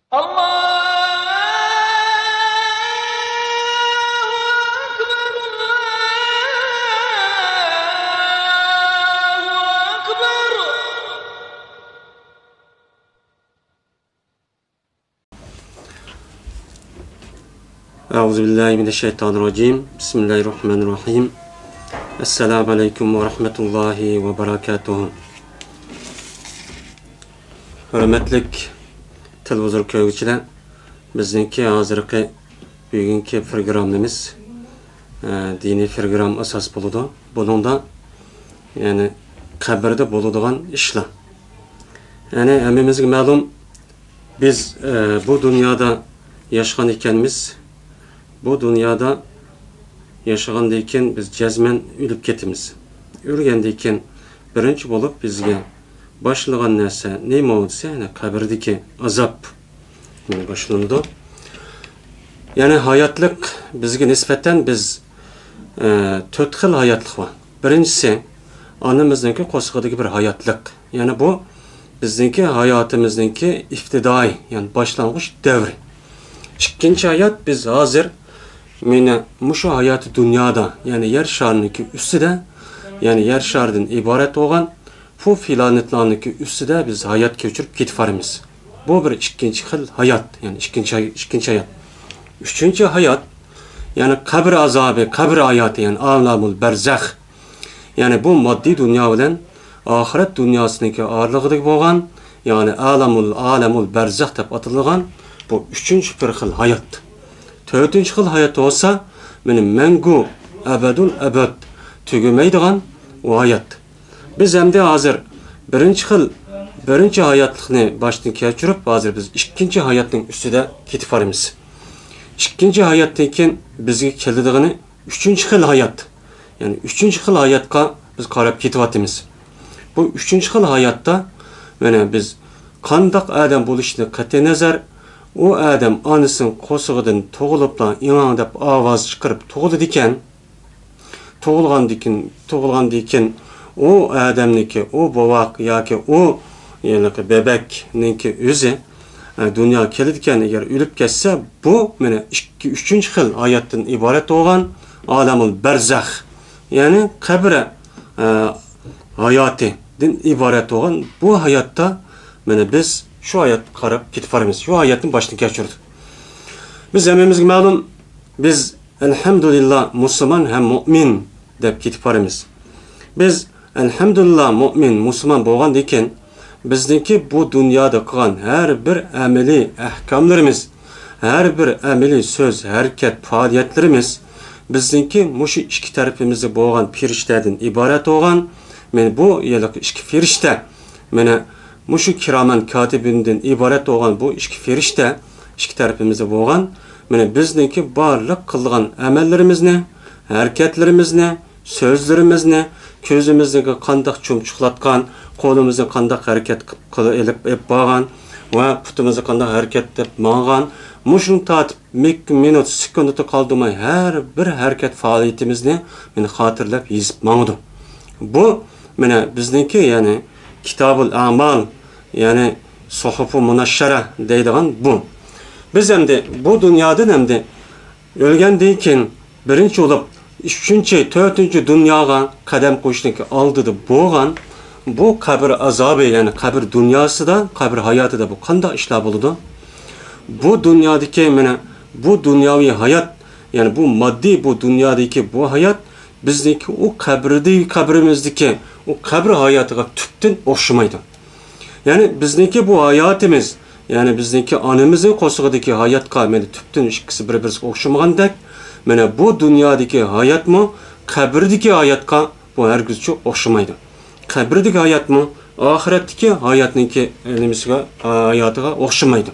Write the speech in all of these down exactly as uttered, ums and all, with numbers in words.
الله أكبر، الله أكبر. أعوذ بالله من الشيطان الرجيم. بسم الله الرحمن الرحيم. السلام عليكم ورحمة الله وبركاته. ھۆرمەتلىك تېلېۋىزور كۆرگۈچىلەر، بىزنىڭكى ھازىرقى بۈگۈنكى پروگراممىمىز، ئە، دىنىي پروگرامما ئاساس بولىدۇ. بۇنىڭدا، يەنى، قەبرىدە بولىدىغان ئىشلار. يەنى، ھەممىمىزگە مەلۇم، بىز، ئە، بۇ دۇنيادا ياشىغان ئىكەنمىز. بۇ دۇنيادا ياشىغاندىن كېيىن بىز جەزمەن ئۆلۈپ كېتىمىز. ئۆلگەندىن كېيىن بىرىنچى بولۇپ بىزگە باشلىغان نەرسە نېمە دېسە، يەنە قەبرىدىكى ئازاب. مانا باشلىنىدۇ. يەنى ھاياتلىق بىزگە نىسبەتەن بىز، ئە، تۆت خىل ھاياتلىق بار. بىرىنچىسى، ئانىمىزنىڭكى قورسىقىدىكى بىر ھاياتلىق. يەنى بۇ بىزنىڭكى ھاياتىمىزنىڭكى ئىپتىدائىي، يەنى باشلانغۇچ دەۋرى. ئىككىنچى ھايات، بىز ھازىر مانا مۇشۇ ھاياتىي دۇنيادا، يەنى يەر شارىنىڭكى ئۈستىدە، يەنى يەر شارىدىن ئىبارەت بولغان بۇ پلانېتلارنىڭكى ئۈستىدە بىز ھايات كەچۈرۈپ كېتىپ بارىمىز. بۇ بىر ئىككىنچى خىل ھايات، يەنى ئىككىنچى ھاي-، ئىككىنچى ھايات. ئۈچىنچى ھايات، يەنى قەبرە ئازابى، قەبرە ھاياتى، يەنى ئالەمۇل بەرزەخ. يەنى بۇ ماددىي دۇنيا بىلەن ئاخىرەت دۇنياسىنىڭكى ئارىلىقىدىكى بولغان، يەنى ئالەمۇل، ئالەمۇل بەرزەخ دەپ ئاتىلىدىغان بۇ ئۈچىنچى بىر خىل ھايات. تۆتىنچى خىل ھايات بولسا، مانا مەڭگۈ ئەبەدۇل ئەبەد تۈگىمەيدىغان ئۇ ھايات. بىز ئەمدى ھازىر بىرىنچى خىل، بىرىنچى ھاياتلىقنى باشتىن كەچۈرۈپ، ھازىر بىز ئىككىنچى ھاياتنىڭ ئۈستىدە كېتىپ بارىمىز. ئىككىنچى ھاياتتىن كېيىن بىزگە كېلىدىغىنى ئۈچىنچى خىل ھايات. يەنى ئۈچىنچى خىل ھاياتقا بىز قاراپ كېتىۋاتىمىز. بۇ ئۈچىنچى خىل ھاياتتا، مانا، بىز قانداق ئادەم بولۇشىدىن قەتئىينەزەر، ئۇ ئادەم ئانىسىنىڭ قورسىقىدىن تۇغۇلۇپلا ئىڭاڭ دەپ ئاۋاز چىقىرىپ تۇغۇلىدىكەن. تۇغۇلغاندىكىن، تۇغۇلغاندىكىن ئۇ ئادەمنىڭكى، ئۇ بوۋاق ياكى ئۇ ھېلىقى بېبەكنىڭكى ئۆزى، ئە، دۇنياغا كېلىدىكەن، ئەگەر ئۆلۈپ كەتسە، بۇ مانا ئىككى، ئۈچىنچى خىل ھاياتتىن ئىبارەت بولغان ئالەمۇل بەرزەخ، يەنى قەبرە، ئە، ھاياتىدىن ئىبارەت بولغان بۇ ھاياتتا مانا بىز شۇ ھاياتقا قاراپ كېتىپ بارىمىز. شۇ ھاياتنى باشتىن كەچۈردۇق. بىز ھەممىمىزگە مەلۇم، بىز ئەلھەمدۇلىللا مۇسۇلمان ھەم مۇئمىن دەپ كېتىپ بارىمىز. بىز ئەلھەمدۇلىللا مۇئمىن، مۇسۇلمان بولغاندىن كېيىن، بىزنىڭكى بۇ دۇنيادا قىلغان ھەر بىر ئەمەلىي ئەھكاملىرىمىز، ھەر بىر ئەمەلىي سۆز، ھەرىكەت، پائالىيەتلىرىمىز بىزنىڭكى مۇشۇ ئىككى تەرىپىمىزدە بولغان پېرىشتەدىن ئىبارەت بولغان، مانا بۇ ھېلىقى ئىككى پېرىشتە، مانا مۇشۇ كىرامەن كاتىبىندىن ئىبارەت بولغان بۇ ئىككى پېرىشتە، ئىككى تەرىپىمىزدە بولغان، مانا بىزنىڭكى بارلىق قىلغان ئەمەللىرىمىزنى، ھەرىكەتلىرىمىزنى، سۆزلىرىمىزنى، كۆزىمىزنى قانداق چۇمچۇقلاتقان، قولىمىزنى قانداق ھەرىكەت قىلىپ ئېلىپ، ئېلىپ بارغان ۋە پۇتىمىزنى قانداق ھەرىكەت قىلىپ ماڭغان، مۇشۇنى تارتىپ مىك-، مىنۇت، سېكۇنتتا قالدۇرماي ھەر بىر ھەرىكەت پائالىيىتىمىزنى مانا خاتىرىلەپ يېزىپ ماڭىدۇ. بۇ مانا بىزنىڭكى، يەنى كىتابۇل ئەمال، يەنى سۇھۇفۇ مۇنەششەرە دەيدىغان بۇ. بىز ئەمدى بۇ دۇنيادىن ئەمدى ئۆلگەندىن كېيىن بىرىنچى بولۇپ ئۈچىنچى، تۆتىنچى دۇنياغا قەدەم قويۇشنىڭ ئالدىدا بولغان بۇ قەبرە ئازابى، يەنى قەبرە دۇنياسىدا، قەبرە ھاياتىدا بۇ قانداق ئىشلار بولىدۇ؟ بۇ دۇنيادىكى، مانا، بۇ دۇنياۋى ھايات، يەنى بۇ ماددىي، بۇ دۇنيادىكى بۇ ھايات بىزنىڭكى ئۇ قەبرىدە، قەبرىمىزدىكى ئۇ قەبرە ھاياتىغا تۈپتىن ئوخشىمايدۇ. يەنى بىزنىڭكى بۇ ھاياتىمىز، يەنى بىزنىڭكى ئانىمىزنىڭ قورسىقىدىكى ھاياتقا مانا تۈپتىن ئىككىسى بىر-بىرسىگە ئوخشىمىغاندەك، مانا بۇ دۇنيادىكى ھاياتمۇ قەبرىدىكى ھاياتقا بۇ ھەرگىزچە ئوخشىمايدۇ. قەبرىدىكى ھاياتمۇ ئاخىرەتتىكى ھاياتنىڭكى نېمىسىگە، ھاياتىغا ئوخشىمايدۇ.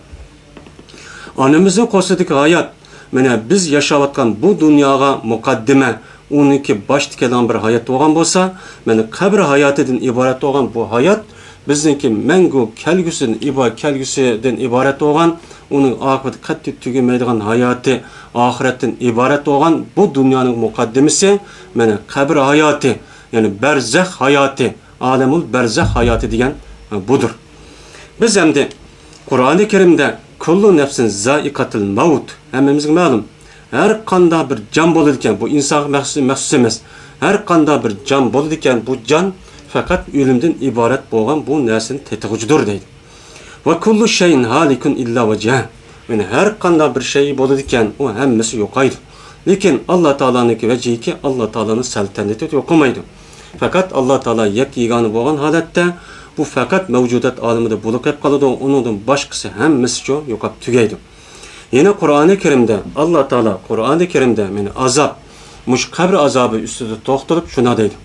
ئانىمىزنىڭ قورسىقىدىكى ھايات، مانا بىز ياشاۋاتقان بۇ دۇنياغا مۇقەددىمە، ئۇنىڭكى باشتا كېلىدىغان بىر ھايات بولغان بولسا، مانا قەبرە ھاياتىدىن ئىبارەت بولغان بۇ ھايات بىزنىڭكى مەڭگۈ كەلگۈسىدىن ئىبا-، كەلگۈسىدىن ئىبارەت بولغان، ئۇنىڭ ئاقىۋىتى قەتئىي تۈگىمەيدىغان ھاياتى، ئاخىرەتتىن ئىبارەت بولغان بۇ دۇنيانىڭ مۇقەددىمىسى، مانا قەبرە ھاياتى، يەنى بەرزەخ ھاياتى، ئالەمۇل بەرزەخ ھاياتى دېگەن، ئە، بۇدۇر. بىز ئەمدى قۇرئانى كەرىمدە كۇللۇ نەفسىن زائىقەتۇل مەۋت. ھەممىمىزگە مەلۇم. ھەر قانداق بىر جان بولىدىكەن، بۇ ئىنسانغا مەخسۇس، مەخسۇس ئەمەس. ھەر قانداق بىر جان بولىدىكەن، بۇ جان پەقەت ئۆلۈمدىن ئىبارەت بولغان بۇ نەرسىنى تېتىغۇچىدۇر دەيدۇ. ۋە كۇللۇ شەيئىن ھالىكۇن ئىللا ۋەجھە. يەنى ھەر قانداق بىر شەي بولىدىكەن، ئۇ ھەممىسى يوقايدۇ. لېكىن ئاللا تائالانىڭكى ۋەجھىكى، ئاللا تائالانىڭ سەلتەنىتى يوقىمايدۇ. پەقەت ئاللا تائالا يەككە يېگانە بولغان ھالەتتە بۇ پەقەت مەۋجۇدات ئالىمىدە بولۇپ قېلىپ قالىدۇ، ئۇنىڭدىن باشقىسى ھەممىسىچۇ يوقاپ تۈگەيدۇ. يەنە قۇرئانى كەرىمدە، ئاللا تائالا قۇرئانى كەرىمدە، يەنى ئازاب، مۇشۇ قەبرە ئازابى ئۈستىدە توختىلىپ شۇنداق دەيدۇ.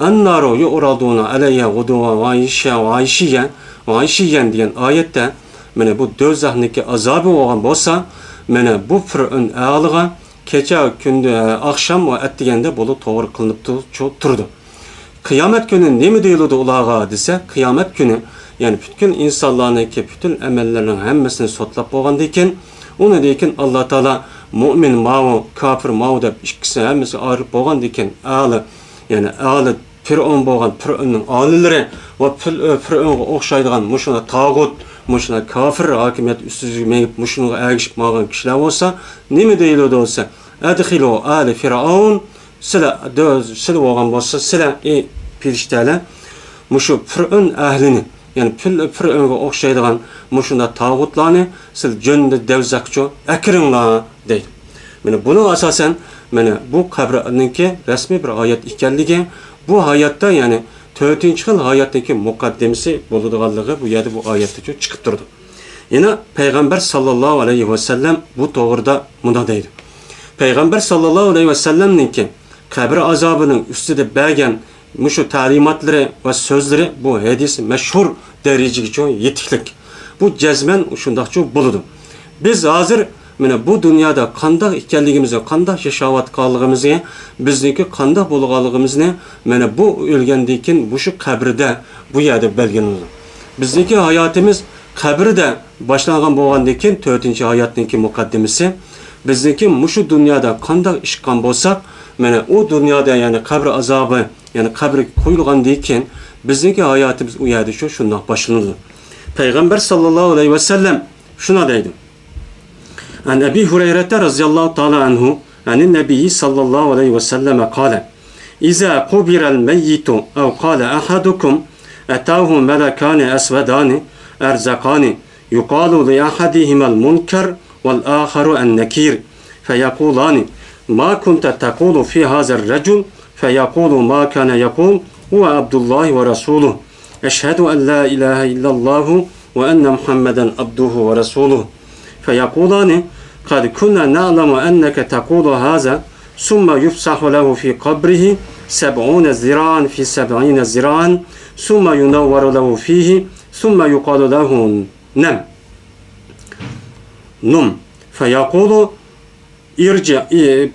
ئەننارۇ يۇئرادۇنە ئەلەيھا غۇدۇۋۋەن ۋە ئىشا-، ۋە ئىشىييەن، ۋە ئىشىييەن دېگەن ئايەتتە، مانا بۇ دوزاخنىڭكى ئازابى بولغان بولسا، مانا بۇ پىرئون ئەلىغا كېچە، كۈندە، ئاخشام ۋە ئەتىگەندە بولۇپ توغرا قىلىنىپ تۇ-، چۇ-، تۇرىدۇ. قىيامەت كۈنى نېمە دېيىلىدۇ ئۇلارغا دېسە، قىيامەت كۈنى، يەنى پۈتكۈل ئىنسانلارنىڭكى پۈتۈن ئەمەللىرىنىڭ ھەممىسىنى سوتلاپ بولغاندىن كېيىن، ئۇنىڭدىن كېيىن ئاللا تائالا مۇئمىن ماۋۇ، كاپىر ماۋۇ دەپ ئىككىسى ھەممىسى ئايرىلىپ بولغاندىن كېيىن، ئالى، يەنى ئالى پىرئون بولغان پىرئوننىڭ ئالىلىرى ۋە پىل-، پىرئونغا ئوخشايدىغان مۇشۇنداق تاغۇت، مۇشۇنداق كاپىر ھاكىمىيەت ئۈستىگە مېڭىپ، مۇشۇنىڭغا ئەگىشىپ ماڭغان كىشىلەر بولسا، نېمە دېيىلىدۇ دېسە، ئەدخىلۇ ئالە فىرئەۋن، سىلە، دۆ-، سىلە بولغان بولسا، سىلە، ئى پېرىشتەلەر، مۇشۇ پىرئون ئەھلىنى، يەنى پىل-، پىرئونغا ئوخشايدىغان مۇشۇنداق تاغۇتلارنى سىلە جۆندە دەۋزەخكىچۇ ئەكىرىڭلار، دەيدۇ. مانا بۇنىڭ ئاساسەن، مانا بۇ قەبرىنىڭكى رەسمىي بىر ھايات ئىكەنلىكى، بۇ ھاياتتا، يەنى تۆتىنچى خىل ھاياتنىڭكى مۇقەددىمىسى بولىدىغانلىقى بۇ يەردە بۇ ئايەتتىچۇ چىقىپ تۇرىدۇ. يەنە پەيغەمبەر ساللاللاھۇ ئەلەيھى ۋەسەللەم بۇ توغرىدا مۇنداق دەيدۇ. پەيغەمبەر ساللاللاھۇ ئەلەيھى ۋەسەللەمنىڭكى قەبرە ئازابىنىڭ ئۈستىدە بەرگەن مۇشۇ تەلىماتلىرى ۋە سۆزلىرى بۇ ھەدىس مەشھۇر دەرىجىگىچۇ يېتىكلىك. بۇ جەزمەن شۇنداقچۇ بولىدۇ. بىز ھازىر مانا بۇ دۇنيادا قانداق ئىكەنلىكىمىزنى، قانداق ياشاۋاتقانلىقىمىزنى، بىزنىڭكى قانداق بولغانلىقىمىزنى مانا بۇ ئۆلگەندىن كېيىن مۇشۇ قەبرىدە، بۇ يەردە بەلگىلىنىدۇ. بىزنىڭكى ھاياتىمىز قەبرىدە باشلانغان بولغاندىن كېيىن، تۆتىنچى ھاياتنىڭكى مۇقەددىمىسى، بىزنىڭكى مۇشۇ دۇنيادا قانداق ئىش قىلغان بولساق، مانا ئۇ دۇنيادا، يەنى قەبرە ئازابى، يەنى قەبرىگە قويۇلغاندىن كېيىن، بىزنىڭكى ھاياتىمىز ئۇ يەردە شۇ، شۇنداق باشلىنىدۇ. پەيغەمبەر ساللاللاھۇ ئەلەيھى ۋەسەللەم شۇنداق دەيدۇ. عن أبي هريرة رضي الله تعالى عنه عن النبي صلى الله عليه وسلم قال: إذا قبر الميت أو قال أحدكم أتاه ملكان أسودان أرزقان يقال لأحدهما المنكر والآخر النكير، فيقولان: ما كنت تقول في هذا الرجل؟ فيقول ما كان يقول: هو عبد الله ورسوله، أشهد أن لا إله إلا الله وأن محمدا عبده ورسوله. فيقولان: قد كنا نعلم أنك تقول هذا. ثم يفسح له في قبره سبعون ذراعا في سبعين ذراعا، ثم ينور له فيه، ثم يقال له: نم. نم. فيقول: ارجع،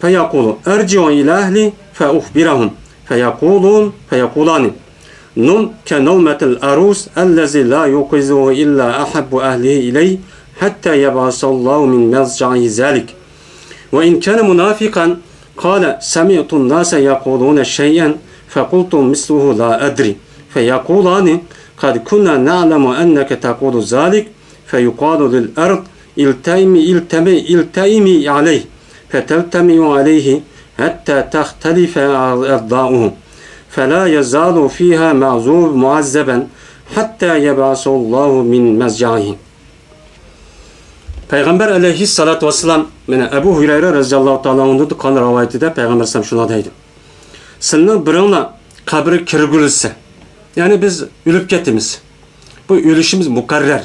فيقول: ارجع إلى أهلي فأخبرهم. فيقولون، فيقولان: نم كنومة العروس الذي لا يوقظه إلا أحب أهله إليه حتى يبعثه الله من مضجعه ذلك. وإن كان منافقا قال: سمعت الناس يقولون شيئا فقلت مثله لا أدري. فيقولان: قد كنا نعلم أنك تقول ذلك. فيقال للأرض: التئمي، التئمي، التئمي عليه، فتلتمي عليه حتى تختلف أضلاعه، فلا يزال فيها معذوب-، معذبا حتى يبعثه الله من مضجعه. پەيغەمبەر ئەلەيھىسسالاتۇ ۋەسسالام، مانا ئەبۇ ھۇرەيرە رەزىياللاھۇ تائالا ئەنھۇدىن قال رىۋايىتىدە پەيغەمبەر ئەلەيھىسسالام شۇنداق دەيدۇ: سىلىنىڭ بىرىڭلار قەبرىگە كىرگۈزۈلسە، يەنى بىز ئۆلۈپ كېتىمىز. بۇ ئۆلۈشىمىز مۇقەررەر.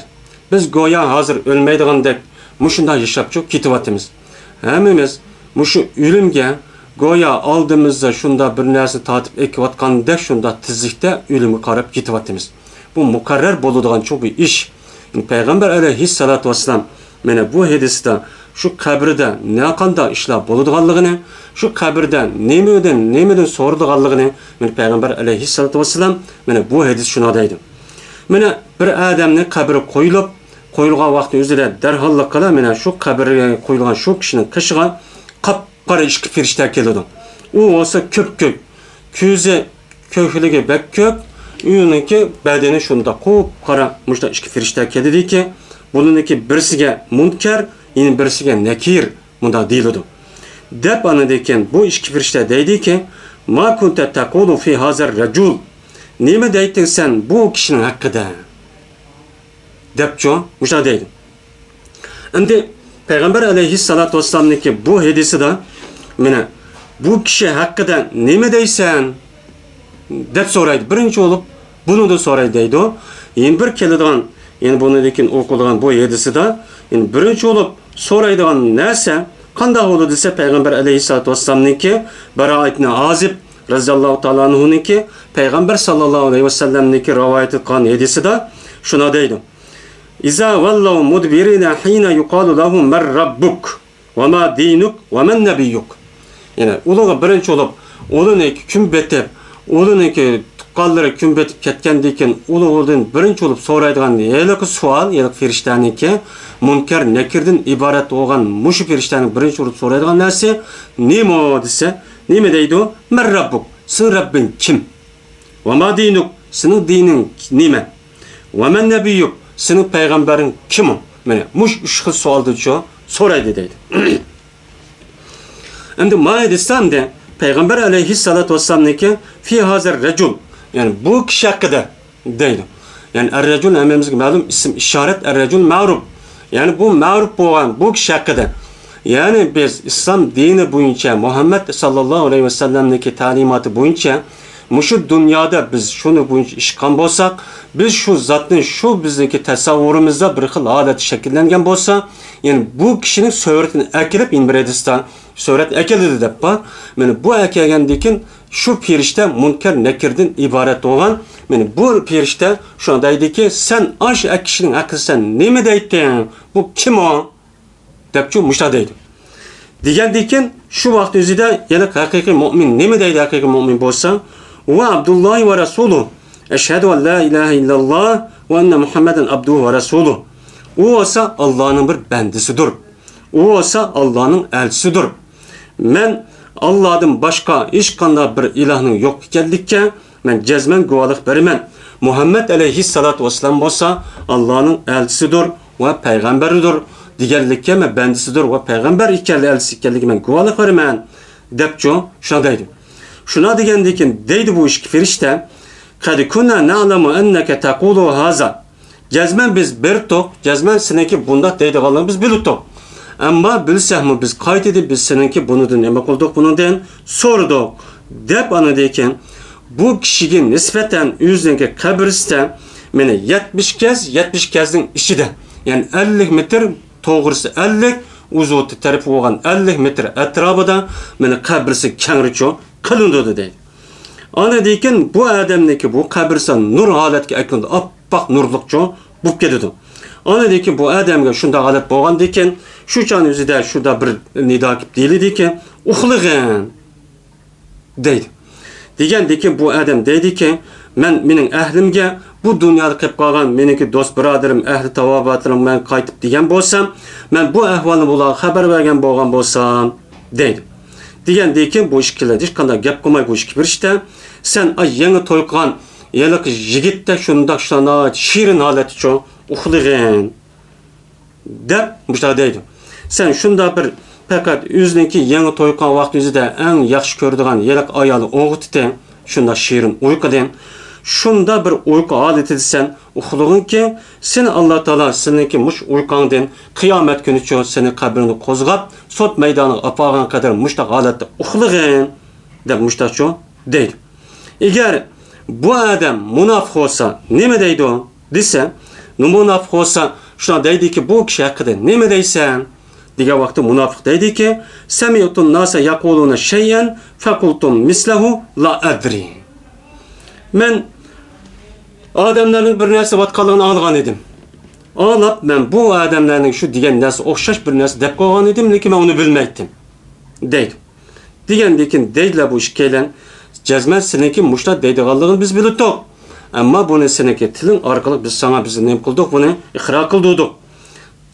بىز گويا ھازىر ئۆلمەيدىغاندەك مۇشۇنداق ياشاپچۇ كېتىۋاتىمىز. ھەممىمىز مۇشۇ ئۆلۈمگە گويا ئالدىمىزدا شۇنداق بىر نەرسە تارتىپ ئېكىۋاتقاندەك شۇنداق تېزلىكتە ئۆلۈمگە قاراپ كېتىۋاتىمىز. بۇ مۇقەررەر بولىدىغان چوڭ بىر ئىش. پەيغەمبەر ئەلەيھىسسالاتۇ ۋەسسالام مانا بۇ ھەدىستە شۇ قەبرىدە نەقانداق ئىشلار بولىدىغانلىقىنى، شۇ قەبرىدە نېمىدىن، نېمىدىن سورىلىدىغانلىقىنى مانا پەيغەمبەر ئەلەيھىسسالاتۇ ۋەسسالام مانا بۇ ھەدىس شۇنداق دەيدۇ. مانا بىر ئادەمنى قەبرىگە قويۇلۇپ، قويۇلغان ۋاقتى ئۆزىدە دەرھاللىقلا مانا شۇ قەبرىگە قويۇلغان شۇ كىشىنىڭ قېشىغا قاپقارا ئىككى پېرىشتە كېلىدۇ. ئۇ بولسا كۆپكۆك، كۆزى كۆكلۈكى بەك كۆك، ئۇنىڭكى بەدىنى شۇنداق قۇپقارا مۇشۇنداق ئىككى پېرىشتە كېلىدىكى، بۇلىنىڭكى بىرسىگە مۇنكەر، يەنە بىرسىگە نەكىر، مۇنداق دېيىلىدۇ. دەپ ئاندىن كېيىن بۇ ئىككى پەرىشتە دەيدىكى، ما كۇنتە تەقۇلۇ فى ھازا رەجۇل، نېمە دەيتتىڭ سەن بۇ كىشىنىڭ ھەققىدە؟ دەپچۇ، مۇشۇنداق دەيدۇ. ئەمدى پەيغەمبەر ئەلەيھىسسالاتۇ ۋەسسالامنىڭكى بۇ ھەدىسىدە، مانا، بۇ كىشى ھەققىدە نېمە دەيسەن؟ دەپ سورايدۇ. بىرىنچى بولۇپ بۇنىڭدىن سورايدۇ دەيدۇ. يەنە بىر كېلىدىغان، يەنى بۇنىڭدىن كېيىن ئوقۇلغان بۇ ھەدىسىدە، يەنى بىرىنچى بولۇپ سورايدىغان نەرسە قانداق بولىدۇ دېسە، پەيغەمبەر ئەلەيھىسسالاتۇ ۋەسسالامنىڭكى، بارا ئىبنى ئازىب رەزىياللاھۇ تائالا ئەنھۇنىڭكى پەيغەمبەر ساللاللاھۇ ئەلەيھى ۋەسەللەمنىڭكى رىۋايەت قىلغان ھەدىسىدە شۇنداق دەيدۇ. ئىزا ۋەللەۋ مۇدبىرىنە ھىنە يۇقالۇ لەھۇم مەن رەببۇك ۋە ما دىنۇك ۋە مەن نەبىيۇك. يەنى ئۇلارغا بىرىنچى بولۇپ، ئۇلارنىڭكى كۈن پېتىپ، ئۇلارنىڭكى تۇغقانلىرى كۈن پېتىپ كەتكەندىن كېيىن، ئۇلار ئۇلاردىن بىرىنچى بولۇپ سورايدىغان ھېلىقى سوئال، ھېلىقى پەرىشتەنىڭكى مۇنكەر نەكىردىن ئىبارەت بولغان مۇشۇ پەرىشتەنىڭ بىرىنچى بولۇپ سورايدىغان نەرسە نېمە دېسە، نېمە دەيدۇ؟ مەن رەببۇك، سېنىڭ رەببىڭ كىم؟ ۋە ما دىنۇك، سېنىڭ دىنىڭ نېمە؟ ۋە مەن نەبىيۇك، سېنىڭ پەيغەمبەرىڭ كىم ئۇ؟ مانا مۇشۇ ئۈچ خىل سوئالدىنچۇ سورايدۇ دەيدۇ. ئەمدى مانا دېسە، ئەمدى پەيغەمبەر ئەلەيھىسسالاتۇ ۋەسسالامنىڭكى فى ھازا رەجۇل، يەنى بۇ كىشى ھەققىدە دەيدۇ. يەنى ئەر رەجۇل ھەممىمىزگە مەلۇم ئىسىم ئىشارەت، ئەر رەجۇل مەرۇپ. يەنى بۇ مەرۇپ بولغان بۇ كىشى ھەققىدە. يەنى بىز ئىسلام دىنى بويىچە، مۇھەممەد ساللاللاھۇ ئەلەيھى ۋەسەللەمنىڭكى تەلىماتى بويىچە مۇشۇ دۇنيادا بىز شۇنى بويىچە ئىش قىلغان بولساق، بىز شۇ زاتنى شۇ بىزنىڭكى تەسەۋۋۇرىمىزدا بىر خىل ھالەتتە شەكىللەنگەن بولسا، يەنى بۇ كىشىنىڭ سۈرىتىنى ئەكېلىپ، يەنە بىر ھەدىستە سۈرەت ئەكېلىدۇ دەپ بار. مانا بۇ ئەكەلگەندىن كېيىن شۇ پەرىشتە مۇنكەر نەكىردىن ئىبارەت بولغان. مانا بۇ پەرىشتە شۇنداق دەيدىكى، سەن ئاشۇ كىشىنىڭ ھەققىدە سەن نېمە دەيتتىڭ؟ بۇ كىم ئۇ؟ دەپچۇ مۇشۇنداق دەيدۇ. دېگەندىن كېيىن شۇ ۋاقىت ئۆزىدە يەنە ھەقىقىي مۇئمىن نېمە دەيدۇ؟ ھەقىقىي مۇئمىن بولسا، ھۇۋە ئابدۇللاھى ۋە رەسۇلۇھ. ئەشھەدۇ ئەن لا ئىلاھە ئىللەللاھ ۋە ئەننە مۇھەممەدەن ئابدۇھۇ ۋە رەسۇلۇھ. ئۇ بولسا ئاللانىڭ بىر بەندىسىدۇر. ئۇ بولسا ئاللانىڭ ئەلچىسىدۇر. مەن ئاللادىن باشقا ھېچقانداق بىر ئىلاھنىڭ يوق ئىكەنلىكىگە مەن جەزمەن گۇۋاھلىق بېرىمەن. مۇھەممەد ئەلەيھىسسالاتۇ ۋەسسالام بولسا ئاللانىڭ ئەلچىسىدۇر ۋە پەيغەمبىرىدۇر دېگەنلىككە، مەن بەندىسىدۇر ۋە پەيغەمبەر ئىكەنلىكى، ئەلچىسى ئىكەنلىكىگە مەن گۇۋاھلىق بېرىمەن، دەپچۇ شۇنداق دەيدۇ. شۇنداق دېگەندىن كېيىن دەيدۇ بۇ ئىككى پەرىشتە، قەد كۇننا نەئلەمۇ ئەننەكە تەقۇلۇ ھازا. جەزمەن بىز بىلدۇق، جەزمەن سېنىڭكى بۇنداق دەيدىغانلىقىنى بىز بىلدۇق. ئەمما بىلسەكمۇ بىز قايتىدىن بىز سېنىڭكى بۇنىڭدىن نېمە قىلدۇق، بۇنىڭدىن سورىدۇق، دەپ ئاندىن كېيىن بۇ كىشىگە نىسبەتەن ئۆزىنىڭكى قەبرىسىدە مانا يەتمىش گەز، يەتمىش گەزنىڭ ئىچىدە، يەنى ئەللىك مېتىر توغرىسى ئەللىك، ئۇزۇنى تەرىپى بولغان ئەللىك مېتىر ئەتراپىدا مانا قەبرىسى كەڭرىچۇ قىلىنىدۇ دەيدۇ. ئاندىن كېيىن بۇ ئادەمنىڭكى بۇ قەبرىسى نۇر ھالەتكە ئەكىلىنىدۇ، ئاپئاق نۇرلۇقچۇ بولۇپ كېتىدۇ. ئاندىن كېيىن بۇ ئادەمگە شۇنداق ھالەت بولغاندىن كېيىن، شۇ چاغنىڭ ئۆزىدە شۇنداق بىر نىدا كېلىپ دېيىلىدىكى، ئۇخلىغىن دەيدۇ. دېگەندىن كېيىن بۇ ئادەم دەيدىكى، مەن مېنىڭ ئەھلىمگە، بۇ دۇنيادا قېلىپ قالغان مېنىڭكى دوست بۇرادىرىم، ئەھلى تاۋابىئاتلىرىمغا مەن قايتىپ دېگەن بولسام، مەن بۇ ئەھۋالنى بۇلارغا خەۋەر بەرگەن بولغان بولسام، دەيدۇ. دېگەندىن كېيىن بۇ ئىككىلەن ھېچقانداق گەپ قىلماي بۇ ئىككى پەرىشتە، سەن ئاي يېڭى توي قىلغان ھېلىقى يىگىتتەك شۇنداق شۇنداق شېرىن ھالەتتىچۇ ئۇخلىغىن. دەپ مۇشۇنداق دەيدۇ. سەن شۇنداق بىر پەقەت ئۆزىنىڭكى يېڭى توي قىلغان ۋاقتى ئۆزىدە ئەڭ ياخشى كۆرىدىغان ھېلىقى ئايالى ئويغىتىتتى. شۇنداق شېرىن ئۇيقۇدىن. شۇنداق بىر ئۇيقۇ ھالىتىدە سەن ئۇخلىغىنكى، سېنى ئاللا تائالا سېنىڭكى مۇشۇ ئۇيقۇڭدىن قىيامەت كۈنىچۇ سېنى قەبرىڭدىن قوزغاپ، سوت مەيدانىغا ئاپارغان قەدەر مۇشۇنداق ھالەتتە ئۇخلىغىن، دەپ مۇشۇنداقچۇ دەيدۇ. ئەگەر بۇ ئادەم مۇناپىق بولسا نېمە دەيدۇ؟ دېسە، مۇناپىق بولسا شۇنداق دەيدىكى، بۇ كىشى ھەققىدە نېمە دەيسەن؟ دېگەن ۋاقىتتا مۇناپىق دەيدىكى، سەمىئتۇن ناسە يەقۇلۇنە شەيئەن فەقۇلتۇم مىسلەھۇ لا ئەدرى. مەن ئادەملەرنىڭ بىر نەرسە دەۋاتقانلىقىنى ئاڭلىغان ئىدىم. ئاڭلاپ، مەن بۇ ئادەملەرنىڭ شۇ دېگەن نەرسە ئوخشاش بىر نەرسە دەپ قويغان ئىدىم، لېكىن مەن ئۇنى بىلمەيتتىم، دەيدۇ. دېگەندىن كېيىن دەيدىلە بۇ ئىككىيلەن، جەزمەن سېنىڭكى مۇشۇنداق دەيدىغانلىقىنى بىز بىلدۇق. ئەمما بۇنى سېنىڭكى تىلىڭ ئارقىلىق بىز ساڭا بىز نېمە قىلدۇق، بۇنى ئىقرار قىلدۇردۇق.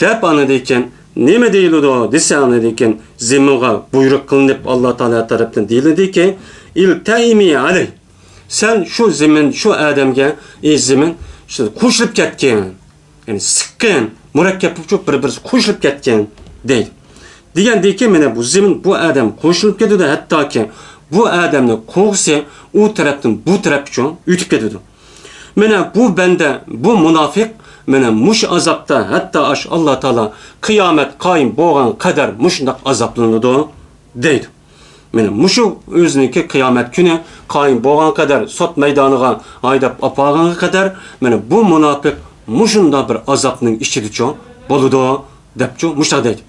دەپ ئاندىن كېيىن نېمە دېيىلىدۇ دېسە، ئاندىن كېيىن زېمىنغا بۇيرۇق قىلىنىپ، ئاللا تائالا تەرەپتىن دېيىلىدىكى، ئىلتەئىمى ئەلەي. سەن شۇ زېمىن، شۇ ئادەمگە، ئەي زېمىن، شۇ قوشۇلۇپ كەتكىن. يەنى سىققىن. مۇرەككەپ بولۇپ بىر-بىرسى قوشۇلۇپ كەتكەن دەيدۇ. دېگەندىكىن، مانا بۇ زېمىن، بۇ ئادەم قوشۇلۇپ كېتىدۇ، ھەتتاكى بۇ ئادەمنى قوغۇسى ئۇ تەرەپتىن بۇ تەرەپكىچە ئۆتۈپ كېتىدۇ. مانا بۇ بەندە، بۇ مۇناپىق، مانا مۇشۇ ئازابتا، ھەتتا ئاشۇ ئاللا تائالا قىيامەت قايىم بولغان قەدەر مۇشۇنداق ئازابلىنىدۇ دەيدۇ. مانا مۇشۇ ئۆزىنىڭكى قىيامەت كۈنى قايىم بولغان قەدەر، سوت مەيدانىغا ھايداپ ئاپارغانغا قەدەر، مانا بۇ مۇناپىق مۇشۇنداق بىر ئازابنىڭ ئىچىدىچۇ بولىدۇ، دەپچۇ مۇشۇنداق دەيدۇ.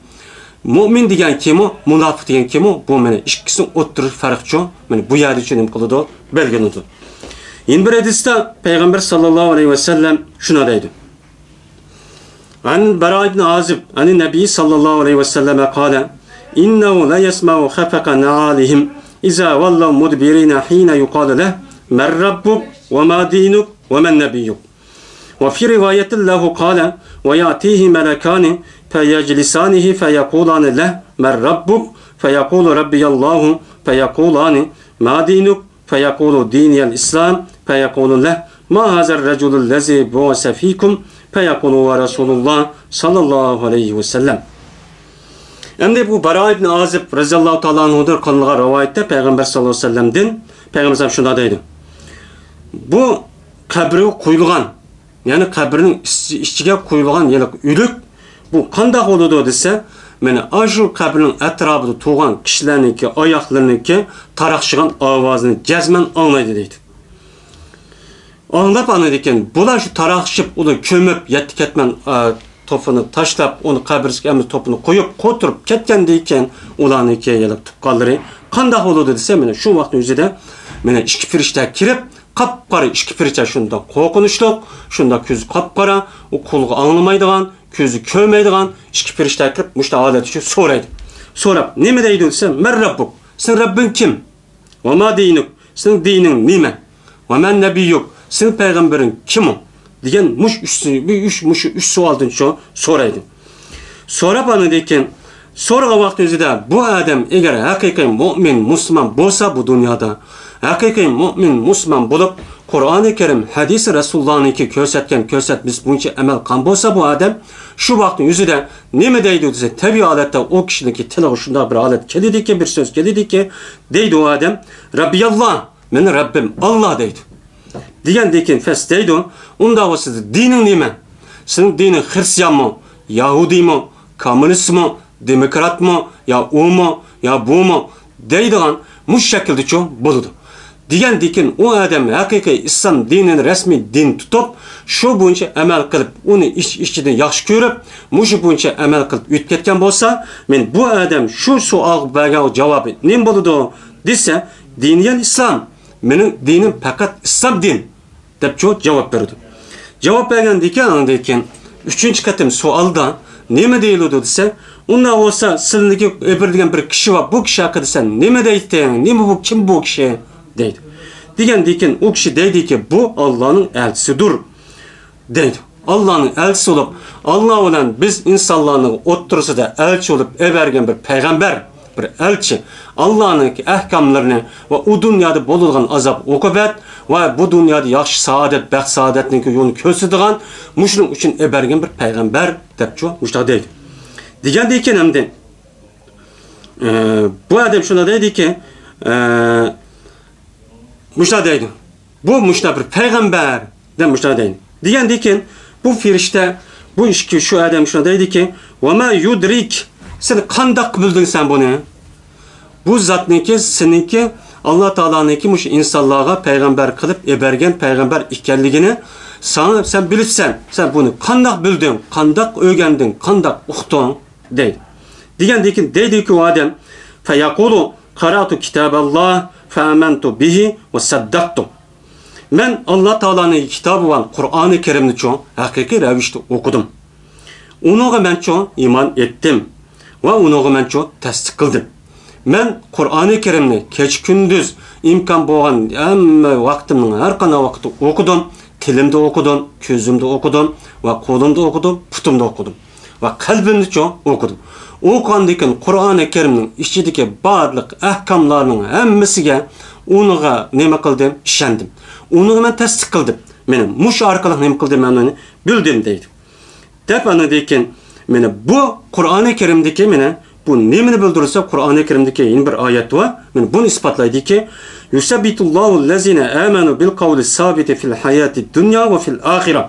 مۇئمىن دېگەن كىمۇ، مۇناپىق دېگەن كىمۇ، بۇ مانا ئىككىسىنىڭ ئوتتۇرىسى پەرقچۇ، مانا بۇ يەردىچۇ نېمە قىلىدۇ، بەلگىلىنىدۇ. يەنە بىر ھەدىستە پەيغەمبەر ساللاللاھۇ ئەلەيھى ۋەسەللەم شۇنداق دەيدۇ. عن براء بن عازب عن النبي صلى الله عليه وسلم قال: إنه ليسمع خفق نعالهم إذا ولوا مدبرين حين يقال له: من ربك وما دينك ومن نبيك؟ وفي رواية له قال: ويأتيه ملكان فيجلسانه فيقولان له: من ربك؟ فيقول: ربي الله. فيقولان: ما دينك؟ فيقول: ديني الإسلام. فيقول له: ما هذا الرجل الذي بعث فيكم؟ فيقول: هو رسول الله صلى الله عليه وسلم. ئەمدى بۇ باراء ئىبن ئازىب رەزىياللاھۇ تائالا ئەنھۇدىن قىلىنغان رىۋايەتتە پەيغەمبەر ساللاللاھۇ ئەلەيھى ۋەسەللەمدىن، پەيغەمبەر ئەلەيھىسسالام شۇنداق دەيدۇ: بۇ قەبرىگە قويۇلغان، يەنى قەبرىنىڭ ئىچ-، ئىچىگە قويۇلغان ھېلىقى ئۆلۈك، بۇ قانداق بولىدۇ دېسە، مانا ئاشۇ قەبرىنىڭ ئەتراپىدا تۇرغان كىشىلەرنىڭكى ئاياقلىرىنىڭكى تاراقشىغان ئاۋازىنى جەزمەن ئاڭلايدۇ دەيدۇ. ئاڭلاپ ئاندىن كېيىن بۇلار شۇ تاراقشىپ، ئۇنى كۆمۈپ، يەتتە كەتمەن، ئا، توپىنى تاشلاپ، ئۇنى قەبرىسىگە ئەمدى توپىنى قويۇپ، قوتۇرۇپ كەتكەندىن كېيىن، ئۇلارنىڭكى ھېلىقى تۇغقانلىرى قانداق بولىدۇ دېسە، مانا شۇ ۋاقىتنىڭ ئۆزىدە مانا ئىككى پەرىشتە كىرىپ، قاپقارا ئىككى پەرىشتە، شۇنداق قورقۇنچلۇق، شۇنداق كۆزى قاپقارا، ئۇ قۇلىقى ئاڭلىمايدىغان، كۆزى كۆرمەيدىغان ئىككى پەرىشتە كىرىپ، مۇشۇنداق ھالەتتە شۇ سورايدۇ. سوراپ، نېمە دەيدۇ دېسە، مەن رەببۇك، سېنىڭ رەببىڭ كىم؟ ۋە ما دىنۇك، سېنىڭ دىنىڭ نېمە؟ ۋە مەن نەبىيۇك، سېنىڭ پەيغەمبىرىڭ كىم ئۇ؟ دېگەن مۇش ئۈچ، مۇش، مۇشۇ ئۈچ سوئالدىن شۇ سورايدۇ. سوراپ ئاندىن كېيىن، سورىغان ۋاقتى ئۆزىدە بۇ ئادەم ئەگەر ھەقىقىي مۇئمىن، مۇسۇلمان بولسا بۇ دۇنيادا، ھەقىقىي مۇئمىن، مۇسۇلمان بولۇپ، قۇرئانى كەرىم، ھەدىسى رەسۇلۇللانىڭكى كۆرسەتكەن كۆرسەتمىسى بويىچە ئەمەل قىلغان بولسا بۇ ئادەم، شۇ ۋاقىتنىڭ ئۆزىدە نېمە دەيدۇ دېسە، تەبىئىي ھالەتتە ئۇ كىشىنىڭكى تىلىغا شۇنداق بىر ھالەت كېلىدىكەن، بىر سۆز كېلىدىكەن، دەيدۇ ئۇ ئادەم، رەببىياللا، مېنىڭ رەببىم ئاللا دەيدۇ. دېگەندىن كېيىن پەس دەيدۇ، ئۇنداق بولسا دىنىڭ نېمە؟ سېنىڭ دىنىڭ خرىستىيانمۇ، يەھۇدىيمۇ، كوممۇنىستمۇ، دېموكراتمۇ، يا ئۇمۇ، يا بۇمۇ دەيدىغان مۇشۇ شەكىلدىچۇ بولىدۇ. دېگەندىن كېيىن ئۇ ئادەم ھەقىقىي ئىسلام دىنىنى رەسمىي دىن تۇتۇپ، شۇ بويىچە ئەمەل قىلىپ، ئۇنى ئىچ-، ئىچىدىن ياخشى كۆرۈپ، مۇشۇ بويىچە ئەمەل قىلىپ ئۆتۈپ كەتكەن بولسا، مەن بۇ ئادەم شۇ سوئالغا بەرگەن جاۋابى نېمە بولىدۇ دېسە، دىنىيەل ئىسلام، مېنىڭ دىنىم پەقەت ئىسلام دىن. دەپچۇ جاۋاب بېرىدۇ. جاۋاب بەرگەندىن كېيىن، ئاندىن كېيىن ئۈچىنچى قېتىم سوئالدا نېمە دېيىلىدۇ دېسە، ئۇنداق بولسا سىلىنىڭكى ئېبىر دېگەن بىر كىشى بار، بۇ كىشى ھەققىدە سەن نېمە دەيتتىڭ، نېمە بۇ، كىم بۇ كىشى دەيدۇ. دېگەندىن كېيىن ئۇ كىشى دەيدۇكى، بۇ ئاللانىڭ ئەلچىسىدۇر دەيدۇ. ئاللانىڭ ئەلچىسى بولۇپ، ئاللا بىلەن بىز ئىنسانلارنىڭ ئوتتۇرىسىدا ئەلچى بولۇپ ئەۋەرگەن بىر پەيغەمبەر. بىر ئەلچى ئاللانىڭ ئەھكاملىرىنى ۋە ئۇ دۇنيادا بولىدىغان ئازاب ئوقۇبەت ۋە بۇ دۇنيادا ياخشى سائادەت، بەخت سائادەتنىڭ يولىنى كۆرسىتىدىغان، مۇشۇنىڭ ئۈچۈن ئەبەرگەن بىر پەيغەمبەر دەپچۇ مۇشۇنداق دەيدۇ. دېگەندىن كېيىن ئەمدى، ئە، بۇ ئادەم شۇنداق دەيدىكى، ئە، مۇشۇنداق دەيدۇ. بۇ مۇشۇنداق بىر پەيغەمبەر دەپ مۇشۇنداق دەيدۇ. دېگەندىن كېيىن بۇ پەرىشتە، بۇ ئىككى، شۇ ئادەم شۇنداق دەيدىكى، ۋەما يۇدرىك، سەن قانداق بىلدىڭ سەن بۇنى؟ بۇ زاتنىڭكى، سېنىڭكى، ئاللا تائالانىڭكى مۇشۇ ئىنسانلارغا پەيغەمبەر قىلىپ ئەبەرگەن پەيغەمبەر ئىكەنلىكىنى ساڭا، سەن بىلىپسەن. سەن بۇنى قانداق بىلدىڭ؟ قانداق ئۆگەندىڭ؟ قانداق ئۇقتۇڭ؟ دەيدۇ. دېگەندىن كېيىن دەيدۇكى ئۇ ئادەم، فەيەقۇلۇ، قەرەئتۇ كىتابەللا فەئەمەنتۇ بىھى ۋە سەددەقتۇ. مەن ئاللا تائالانىڭ كىتابى بولغان قۇرئانى كەرىمنىچۇ ھەقىقىي رەۋىشتە ئوقۇدۇم. ئۇنىڭغا مەنچۇ ئىمان ئېيتتىم ۋە ئۇنىڭغا مەنچۇ تەستىق قىلدىم. مەن قۇرئانى كەرىمنى كېچە-كۈندۈز ئىمكان بولغان ھەممە ۋاقتىمنىڭ ھەر قانداق ۋاقىتتا ئوقۇدۇم. تىلىمدا ئوقۇدۇم، كۆزۈمدە ئوقۇدۇم ۋە قولۇمدا ئوقۇدۇم، پۇتۇمدا ئوقۇدۇم. ۋە قەلبىمدىچۇ ئوقۇدۇم. ئوقۇغاندىن كېيىن قۇرئانى كەرىمنىڭ ئىچىدىكى بارلىق ئەھكاملارنىڭ ھەممىسىگە ئۇنىڭغا نېمە قىلدىم؟ ئىشەندىم. ئۇنىڭغا مەن تەستىق قىلدىم. مېنىڭ مۇشۇ ئارقىلىق نېمە قىلدىم؟ مەن ئۇنى بىلدىم دەيدۇ. دەپ ئاندىن كېيىن، مانا بۇ قۇرئانى كەرىمدىكى، مانا بۇ نېمىنى بىلدۈرسە، قۇرئانى كەرىمدىكى يەنە بىر ئايەت بار. مانا بۇنى ئىسپاتلايدۇكى، يۇسەببىتۇللاھۇ لەزىنە ئامەنۇ بىل قەۋلى سابىتى فىل ھاياتى دۇنيا ۋە فىل ئاخىرە.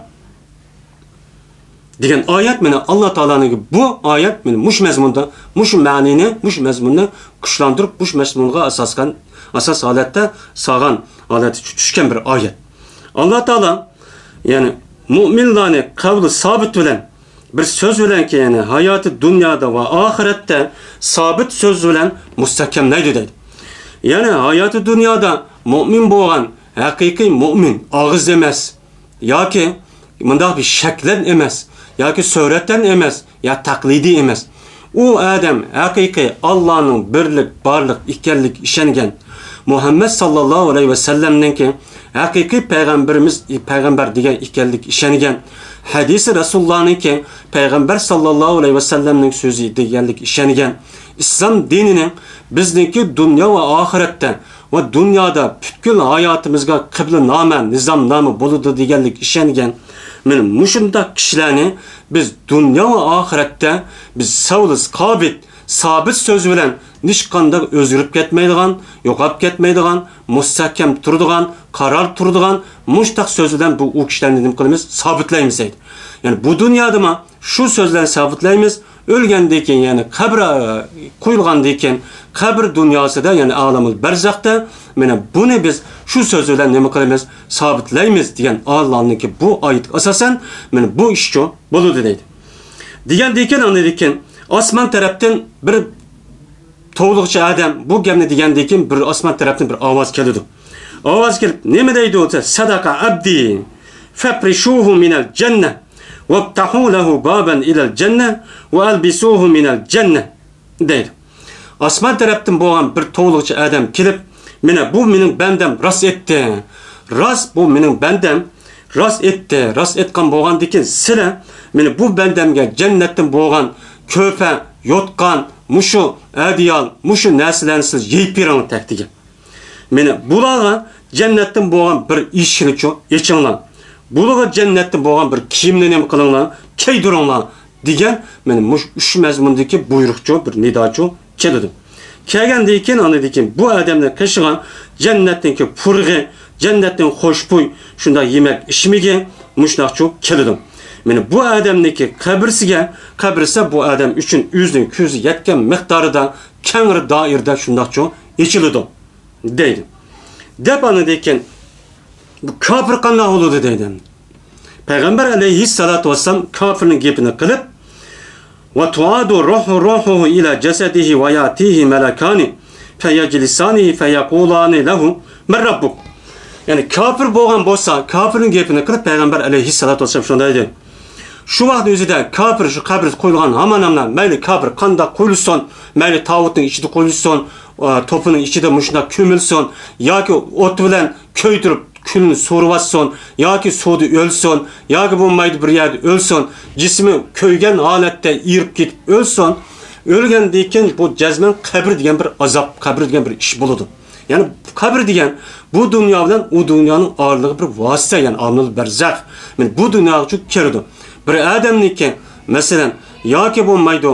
دېگەن ئايەت، مانا ئاللا تائالانىڭ بۇ ئايەت، مانا مۇشۇ مەزمۇندا، مۇشۇ مەنىنى، مۇشۇ مەزمۇننى كۈچلەندۈرۈپ، مۇشۇ مەزمۇنغا ئاساسقان، ئاساس ھالەتتە سالغان ھالەتتە چۈشكەن بىر ئايەت. ئاللا تائالا، يەنى مۇئمىنلارنى قەۋلى سابىت بىلەن، بىر سۆز بىلەنكى، يەنى ھاياتى دۇنيادا ۋە ئاخىرەتتە سابىت سۆز بىلەن مۇستەھكەملەيدۇ دەيدۇ. يەنى ھاياتى دۇنيادا مۇئمىن بولغان ھەقىقىي مۇئمىن ئاغزى ئەمەس، ياكى مۇنداق بىر شەكلەن ئەمەس، ياكى سۈرەتلەن ئەمەس، يا تەقلىدىي ئەمەس. ئۇ ئادەم ھەقىقىي ئاللانىڭ بىرلىك، بارلىق ئىكەنلىكىگە ئىشەنگەن، مۇھەممەد ساللاللاھۇ ئەلەيھى ۋەسەللەمنىڭكى ھەقىقىي پەيغەمبىرىمىز، پەيغەمبەر دېگەن ئىكەنلىكىگە ئىشەنگەن، ھەدىسى رەسۇلۇللانىڭكى پەيغەمبەر ساللاللاھۇ ئەلەيھى ۋەسەللەمنىڭ سۆزى دېگەنلىكىگە ئىشەنگەن، ئىسلام دىنىنىڭ بىزنىڭكى دۇنيا ۋە ئاخىرەتتە ۋە دۇنيادا پۈتكۈل ھاياتىمىزغا قىبلىنامە، نىزامنامە بولىدۇ دېگەنلىكىگە ئىشەنگەن، مانا مۇشۇنداق كىشىلەرنى بىز دۇنيا ۋە ئاخىرەتتە بىز سەۋلىس قابىت، سابىت سۆز بىلەن ھېچقانداق ئۆزگىرىپ كەتمەيدىغان، يوقاپ كەتمەيدىغان، مۇستەھكەم تۇرىدىغان، قارار تۇرىدىغان مۇشتاق سۆز بىلەن بۇ، ئۇ كىشىلەرنى نېمە قىلىمىز؟ سابىتلەيمىز دەيدۇ. يەنى بۇ دۇنيادىمۇ شۇ سۆز بىلەن سابىتلەيمىز. ئۆلگەندىن كېيىن، يەنى قەبرە، ئە، قويۇلغاندىن كېيىن، قەبرە دۇنياسىدا، يەنى ئالەمۇل بەرزەختە، مانا بۇنى بىز شۇ سۆز بىلەن نېمە قىلىمىز؟ سابىتلەيمىز دېگەن ئاللانىڭكى بۇ ئايىتىگە ئاساسەن، مانا بۇ ئىشچۇ بولىدۇ دەيدۇ. دېگەندىن كېيىن، ئاندىن كېيىن ئاسمان تەرەپتىن بىر توۋلۇقچى ئادەم بۇ گەپنى دېگەندىن كېيىن، بىر ئاسمان تەرەپتىن بىر ئاۋاز كېلىدۇ. ئاۋاز كېلىپ، نېمە دەيدۇ دېسە، سەدەقە ئەبدى، فەپرىشۇھۇ مىنەل جەننە، ۋەپتەھۇ لەھۇ بابەن ئىلەل جەننە، ۋە ئەلبىسۇھۇ مىنەل جەننە، دەيدۇ. ئاسمان تەرەپتىن بولغان بىر توۋلۇقچى ئادەم كېلىپ، مانا بۇ مېنىڭ بەندەم راست ئېيتتى. راست، بۇ مېنىڭ بەندەم راست ئېيتتى. راست ئېيتقان بولغاندىكىن، سىلەر مانا بۇ بەندەمگە جەننەتتىن بولغان كۆرپە، يوتقان، مۇشۇ ئەدىيال، مۇشۇ نەرسىلەرنى سىلەر يېيىپ بېرىڭلار تەك دېگەن. مانا بۇلارغا جەننەتتىن بولغان بىر ئىشىكنىچۇ ئېچىڭلار. بۇلارغا جەننەتتىن بولغان بىر كىيىمنى نېمە قىلىڭلار، كىيدۈرۈڭلار دېگەن، مانا مۇشۇ ئۈچ مەزمۇندىكى بۇيرۇقچۇ، بىر نىداچۇ كېلىدۇ. كەلگەندىن كېيىن، ئاندىن كېيىن بۇ ئادەمنىڭ قېشىغا جەننەتنىڭكى پۇرىقى، جەننەتنىڭ خۇشبۇي، شۇنداق يېمەك ئىچمىكى مۇشۇنداقچۇ كېلىدۇ. مانا بۇ ئادەمنىڭكى قەبرىسىگە، قەبرىسى بۇ ئادەم ئۈچۈن ئۆزىنىڭ كۆزى يەتكەن مىقدارىدا كەڭرى دائىرىدە شۇنداقچۇ ئېچىلىدۇ دەيدۇ. دەپ ئاندىن كېيىن، بۇ كاپىر قانداق بولىدۇ دەيدۇ. پەيغەمبەر ئەلەيھىسسالاتۇ ۋەسسالام كاپىرنىڭ گېپىنى قىلىپ، ۋە تۇئادۇ روھۇ روھۇھۇ ئىلە جەسەدىھى ۋە يەتىھى مەلەكانى فەيەجلىسانىھى فەيەقۇلانى لەھۇ مەن رەببۇك. يەنى كاپىر بولغان بولسا، كاپىرنىڭ گېپىنى قىلىپ، پەيغەمبەر ئەلەيھىسسالاتۇ ۋەسسالام شۇنداق دېدى. شۇ ۋاقىت ئۆزىدە كاپىر شۇ قەبرىگە قويۇلغان ھامان ھامان، مەيلى كاپىر قانداق قويۇلسۇن، مەيلى تاۋۇتنىڭ ئىچىدە قويۇلسۇن، ئا، توپىنىڭ ئىچىدە مۇشۇنداق كۆمۈلسۇن ياكى ئوت بىلەن كۆيدۈرۈپ كۈلنى سورۇۋاتسۇن ياكى سۇدا ئۆلسۇن ياكى بولمايدۇ بىر يەردە ئۆلسۇن، جىسمى كۆيگەن ھالەتتە ئېرىپ كېتىپ ئۆلسۇن. ئۆلگەندىن كېيىن بۇ جەزمەن قەبرە دېگەن بىر ئازاب، قەبرە دېگەن بىر ئىش بولىدۇ. يەنى قەبرە دېگەن بۇ دۇنيا بىلەن ئۇ دۇنيانىڭ ئارىلىقى بىر ۋاسىتە، يەنى ئالەمۇل بەرزەخ. مانا بۇ دۇنياغىچۇ كىرىدۇ. بىر ئادەمنىڭكى، مەسىلەن، ياكى بولمايدۇ،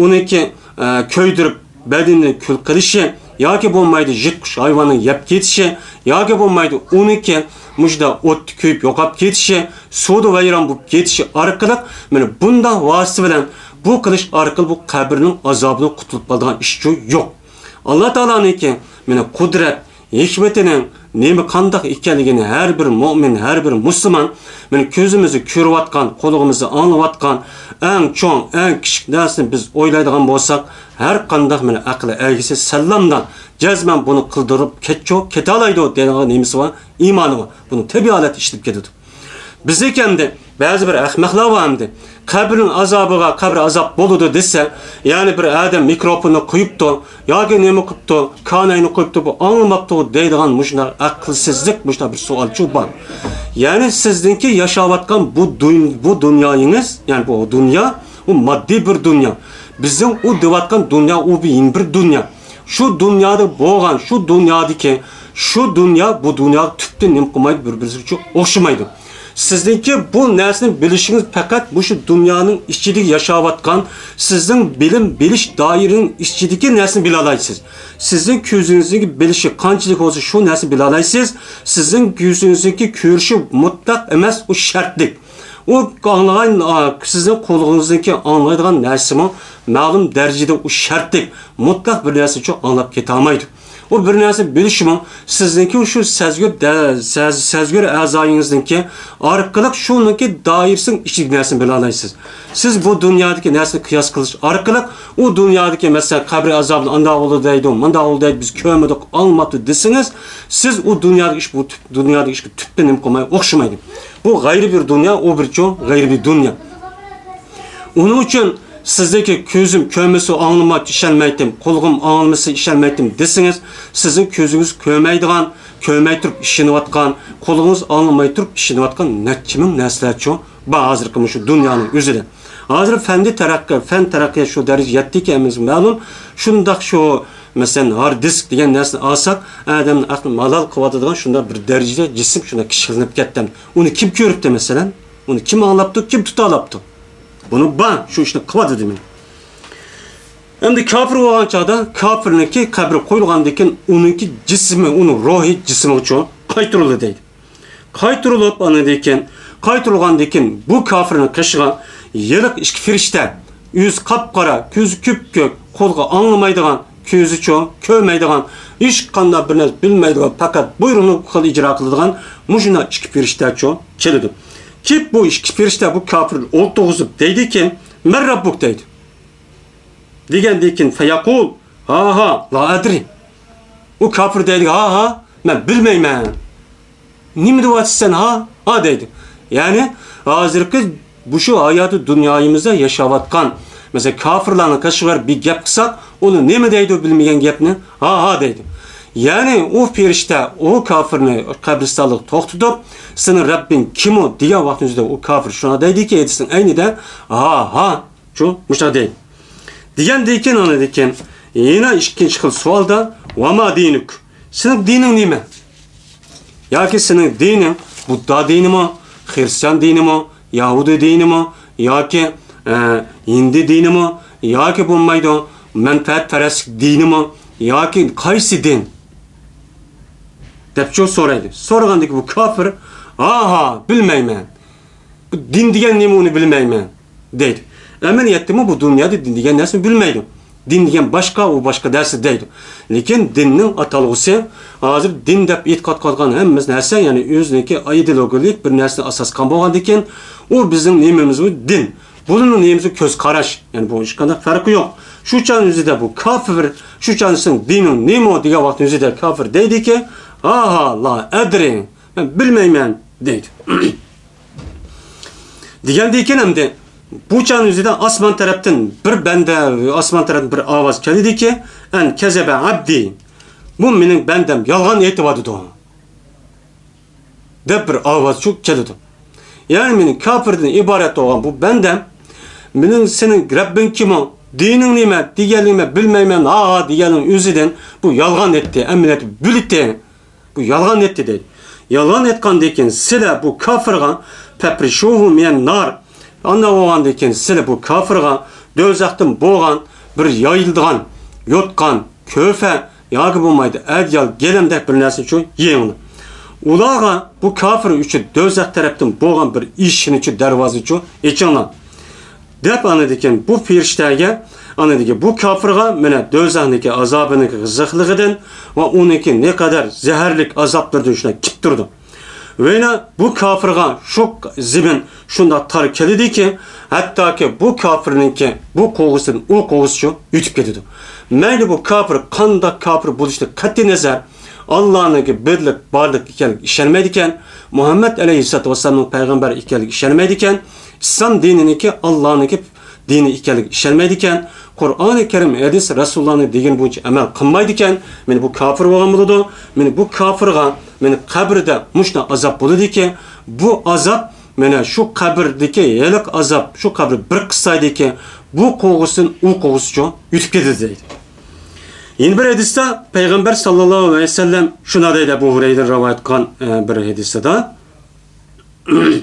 ئۇنىڭكى، ئە، كۆيدۈرۈپ، بەدىنىنى كۈل قىلىشى، ياكى بولمايدۇ، يىرتقۇچ ھايۋاننىڭ يەپ كېتىشى، ياكى بولمايدۇ، ئۇنىڭكى مۇشۇنداق ئوتتا كۆيۈپ يوقاپ كېتىشى، سۇدا ۋەيران بولۇپ كېتىشى ئارقىلىق، مانا بۇنداق ۋاسىتە بىلەن بۇ قىلىش ئارقىلىق بۇ قەبرىنىڭ ئازابىدىن قۇتۇلۇپ قالىدىغان ئىشچۇ يوق. ئاللا تائالانىڭكى، مانا، قۇدرەت، ھېكمىتىنىڭ نېمە قانداق ئىكەنلىكىنى ھەر بىر مۆمىن، ھەر بىر مۇسۇلمان، مانا، كۆزىمىزدە كۆرۈۋاتقان، قۇلىقىمىزدا ئاڭلىۋاتقان ئەڭ چوڭ، ئەڭ كىچىك نەرسىنى بىز ئويلايدىغان بولساق، ھەر قانداق، مانا، ئەقىل ئەگىسى سەللەملا جەزمەن بۇنى قىلدۇرۇپ كەتچۇ، كېتەلايدۇ دەيدىغان نېمىسى بار، ئىمانى بار. بۇنى تەبىئىي ھالەتتە ئىشلىتىپ كېتىدۇ. بىزدىكى ئەمدى بەزى بىر ئەخمەقلەر بار ئەمدى. قەبرىنىڭ ئازابىغا قەبرە ئازاب بولىدۇ دېسە، يەنى بىر ئادەم مىكروفوننى قويۇپتۇ ياكى نېمە قىپتۇ، كاناينى قويۇپتۇ، بۇ ئاڭلىماپتۇ دەيدىغان مۇشۇنداق ئەقىلسىزلىك، مۇشۇنداق بىر سوئالچۇ بار. يەنى سىزنىڭكى ياشاۋاتقان بۇ دۇن-، بۇ دۇنيايىڭىز، يەنى بۇ دۇنيا، ئۇ ماددىي بىر دۇنيا. بىزنىڭ ئۇ دەۋاتقان دۇنيا، ئۇ بىر يېڭى بىر دۇنيا. شۇ دۇنيادا بولغان، شۇ دۇنيادىكى، شۇ دۇنيا بۇ دۇنياغا تۈپتىن نېمە قىلمايدۇ، بىر-بىرسىگە ئوخشىمايدۇ. سىزنىڭكى بۇ نەرسىنى بىلىشىڭىز پەقەت مۇشۇ دۇنيانىڭ ئىچىدە ياشاۋاتقان، سىزنىڭ بىلىم بىلىش دائىرىنىڭ ئىچىدىكى نەرسىنى بىلالايسىز. سىزنىڭ كۆزىڭىزنىڭكى بىلىشى قانچىلىك بولسا، شۇ نەرسىنى بىلالايسىز. سىزنىڭ كۆزىڭىزنىڭكى كۆرۈشى مۇتلەق ئەمەس، ئۇ شەرتلىك. ئۇ ئاڭلىغان، ئا، سىزنىڭ قۇلىقىڭىزنىڭكى ئاڭلايدىغان نەرسىمۇ مەلۇم دەرىجىدە ئۇ شەرتلىك، مۇتلەق بىر نەرسىچۇ ئاڭلاپ كېتەلمەيدۇ. ئۇ بىر نەرسە بىلىشىمۇ سىزنىڭكى شۇ سەزگۈر دە-، سەز-، سەزگۈر ئەزايىڭىزنىڭكى ئارقىلىق شۇنىڭكى دائىرىسىنىڭ ئىچىدىكى نەرسىنى بىلالايسىز. سىز بۇ دۇنيادىكى نەرسىنى قىياس قىلىش ئارقىلىق ئۇ دۇنيادىكى، مەسىلەن، قەبرە ئازابىنى ئانداق بولىدۇ دەيدۇ، مۇنداق بولىدۇ دەيدۇ، بىز كۆرمىدۇق، ئاڭلىماپتۇ دېسىڭىز، سىز ئۇ دۇنيادىكى ئىش، بۇ تۈپ-، دۇنيادىكى ئىشقا تۈپتىن نېمە قىلماي ئوخشىمايدۇ. بۇ غەيرىي بىر دۇنيا، ئۇ بىرچۇ غەيرىي بىر دۇنيا. ئۇنىڭ ئۈچۈن سىزنىڭكى كۆزۈم كۆرمىسە ئاڭلىمايتتىم، ئىشەنمەيتتىم، قۇلىقىم ئاڭلىمىسا ئىشەنمەيتتىم دېسىڭىز، سىزنىڭ كۆزىڭىز كۆرمەيدىغان، كۆرمەي تۇرۇپ ئىشىنىۋاتقان، قۇلىقىڭىز ئاڭلىماي تۇرۇپ ئىشىنىۋاتقان نەچچە مىڭ نەرسىلەرچۇ بار ھازىرقى مۇشۇ دۇنيانىڭ ئۆزىدە. ھازىر فەندى تەرەققىي، فەن تەرەققىيات شۇ دەرىجىگە يەتتىكى، ھەممىمىزگە مەلۇم. شۇنداق شۇ، مەسىلەن، ھارد دىسك دېگەن نەرسىنى ئالساق، ئادەمنى ئەقلىنى مالال قىلىۋاتىدىغان شۇنداق بىر دەرىجىدە جىسىم شۇنداق كىشىلىنىپ كەتتى. ئۇنى كىم كۆرۈپتۇ، مەسىلەن؟ ئۇنى كىم ئاڭلاپتۇ، كىم تۇتالاپتۇ؟ بۇنى بار، شۇ ئىشنى قىلىۋاتىدۇ دېمەك. ئەمدى كاپىر بولغان چاغدا كاپىرنىڭكى قەبرە قويۇلغاندىن كېيىن ئۇنىڭكى جىسمى، ئۇنىڭ روھى جىسمىغىچۇ قايتۇرۇلدى دەيدۇ. قايتۇرۇلۇپ، ئاندىن كېيىن، قايتۇرۇلغاندىن كېيىن بۇ كاپىرنىڭ قېشىغا ھېلىقى ئىككى پەرىشتە، يۈزى قاپقارا، كۆزى كۈپكۆك، قۇلىقى ئاڭلىمايدىغان، كۆزىچۇ كۆرمەيدىغان، ھېچقانداق بىر نەرسە بىلمەيدىغان، پەقەت بۇيرۇقنى قىل ئىجرا قىلىدىغان مۇشۇنداق ئىككى پەرىشتەچۇ كېلىدۇ. كېلىپ بۇ ئىككى پەرىشتە بۇ كاپىرنى ئولتۇرغۇزۇپ دەيدىكى، مەن رەببۇك دەيدۇ. دېگەندىن كېيىن فەيەقۇل، ھا ھا، لا ئەدرى. ئۇ كاپىر دەيدىكى، ھا ھا، مەن بىلمەيمەن. نېمە دەۋاتىسەن، ھا؟ ھا دەيدۇ. يەنى ھازىرقى مۇشۇ ھاياتى دۇنيايىمىزدا ياشاۋاتقان، مەسىلەن، كاپىرلارنىڭ قېشىغا بېرىپ بىر گەپ قىلساق، ئۇنى نېمە دەيدۇ بىلمىگەن گەپنى؟ ھا، ھا دەيدۇ. يەنى ئۇ پەرىشتە ئۇ كاپىرنى قەبرىستانلىققا توختىتىپ، سېنىڭ رەببىڭ كىم ئۇ؟ دېگەن ۋاقتىمىزدا ئۇ كاپىر شۇنداق دەيدىكى، ھەدىسنىڭ ئەينىدە، ھا، ھا، شۇ مۇشۇنداق دەيدۇ. دېگەندىن كېيىن، ئاندىن كېيىن يەنە ئىككىنچى خىل سوئالدا، ۋە ما دىنۇك؟ سېنىڭ دىنىڭ نېمە؟ ياكى سېنىڭ دىنىڭ بۇددا دىنىمۇ، خرىستىيان دىنىمۇ، يەھۇدىي دىنىمۇ، ياكى، ئە، ھىندى دىنىمۇ، ياكى بولمايدۇ مەنپەئەتپەرەسلىك دىنىمۇ، ياكى قايسى دىن؟ دەپچۇ سورايدۇ. سورىغاندىكى بۇ كاپىر، ھا ھا، بىلمەيمەن. بۇ دىن دېگەن نېمە، ئۇنى بىلمەيمەن دەيدۇ. ئەمەلىيەتتىمۇ بۇ دۇنيادا دىن دېگەن نەرسىنى بىلمەيدۇ. دىن دېگەن باشقا، ئۇ باشقا نەرسە دەيدۇ. لېكىن دىننىڭ ئاتالغۇسى، ھازىر دىن دەپ ئېتىقاد قىلىدىغان ھەممە نەرسە، يەنى ئۆزىنىڭكى ئىدېئولوگىيەلىك بىر نەرسىنى ئاساس قىلغان بولغاندىكىن، ئۇ بىزنىڭ نېمىمىزمۇ دىن. بۇنىڭ نېمىسى كۆز قاراش. يەنى بۇ ھېچقانداق پەرقى يوق. شۇ چاغنىڭ ئۆزىدە بۇ كاپىر، شۇ چاغنىڭ سېنىڭ دىنىڭ نېمە دېگەن ۋاقىتنىڭ ئۆزىدە كاپىر دەيدىكى، ھا ھا، لا ئەدرى، مەن بىلمەيمەن دەيدۇ. دېگەندىن كېيىن ئەمدى بۇ چاغنىڭ ئۆزىدە ئاسمان تەرەپتىن بىر بەندە، ئاسمان تەرەپتىن بىر ئاۋاز كەلدىكى، ئەن كەزەبە ئەبدى، بۇ مېنىڭ بەندەم يالغان ئېيتىۋاتىدۇ. دەپ بىر ئاۋاز چۈ-، كېلىدۇ. يەنى مېنىڭ كاپىردىن ئىبارەت بولغان بۇ بەندەم، مېنىڭ سېنىڭ رەببىڭ كىمۇ، دىنىڭ نېمە دېگەنلىكىنى مەن بىلمەيمەن، ھا ھا دېگەننىڭ ئۆزىدىن بۇ يالغان ئېيتتى، ئەمەلىيەتتە بىلىتتى. بۇ يالغان ئېيتتى دەيدۇ. يالغان ئېيتقاندىن كېيىن سىلە بۇ كاپىرغا پەپرىشۇھۇ مىنەن نار. ئانداق بولغاندىن كېيىن سىلە بۇ كاپىرغا دۆزەختىن بولغان بىر يايىلىدىغان يوتقان، كۆرپە، ياكى بولمايدۇ، ئەدىيال، گىلەمدەك بىر نەرسە ئۈچۈن يېڭىڭلار. ئۇلارغا بۇ كاپىر ئۈچۈن دۆزەخ تەرەپتىن بولغان بىر ئىشىكنىچۇ، دەرۋازىچۇ ئېچىڭلار. دەپ ئاندىن كېيىن بۇ پەرىشتەگە، ئاندىن كېيىن بۇ كاپىرغا مەنە دۆزەخنىڭكى ئازابىنىڭكى قىزىقلىقىدىن ۋە ئۇنىڭكى نەقەدەر زەھەرلىك ئازابلىرىدىن شۇنداق كېلىپ تۇرىدۇ. ۋە يەنە بۇ كاپىرغا شۇ زېمىن شۇنداق تار كېلىدىكى، ھەتتاكى بۇ كاپىرنىڭكى بۇ قوغۇسىدىن ئۇ قوغۇسىچۇ ئۆتۈپ كېتىدۇ. مەيلى بۇ كاپىر قانداق كاپىر بولۇشىدىن قەتئىينەزەر، ئاللانىڭكى بىرلىك، بارلىق ئىكەنلىكىگە ئىشەنمەيدىكەن، مۇھەممەد ئەلەيھىسسالاتۇ ۋەسسالامنىڭ پەيغەمبەر ئىكەنلىكىگە ئىشەنمەيدىكەن، ئىسلام دىنىنىڭكى ئاللانىڭكى دىنى ئىكەنلىكىگە ئىشەنمەيدىكەن، قۇرئانى كەرىم، ھەدىس، رەسۇلۇللانىڭ دېگىنى بويىچە ئەمەل قىلمايدىكەن، مېنى بۇ كاپىر بولغان بولىدۇ. مېنى بۇ كاپىرغا، مېنى قەبرىدە مۇشۇنداق ئازاب بولىدىكى، بۇ ئازاب، مانا شۇ قەبرىدىكى ھېلىقى ئازاب، شۇ قەبرە بىر قىسايدىكى، بۇ قوغۇسىدىن ئۇ قوغۇسىچۇ ئۆتۈپ كېتىدۇ دەيدۇ. يەنە بىر ھەدىستە پەيغەمبەر ساللاللاھۇ ئەلەيھى ۋەسەللەم شۇنداق دەيدۇ، ئەبۇ ھۇرەيرە رىۋايەت قىلغان، ئە، بىر ھەدىسىدە. عن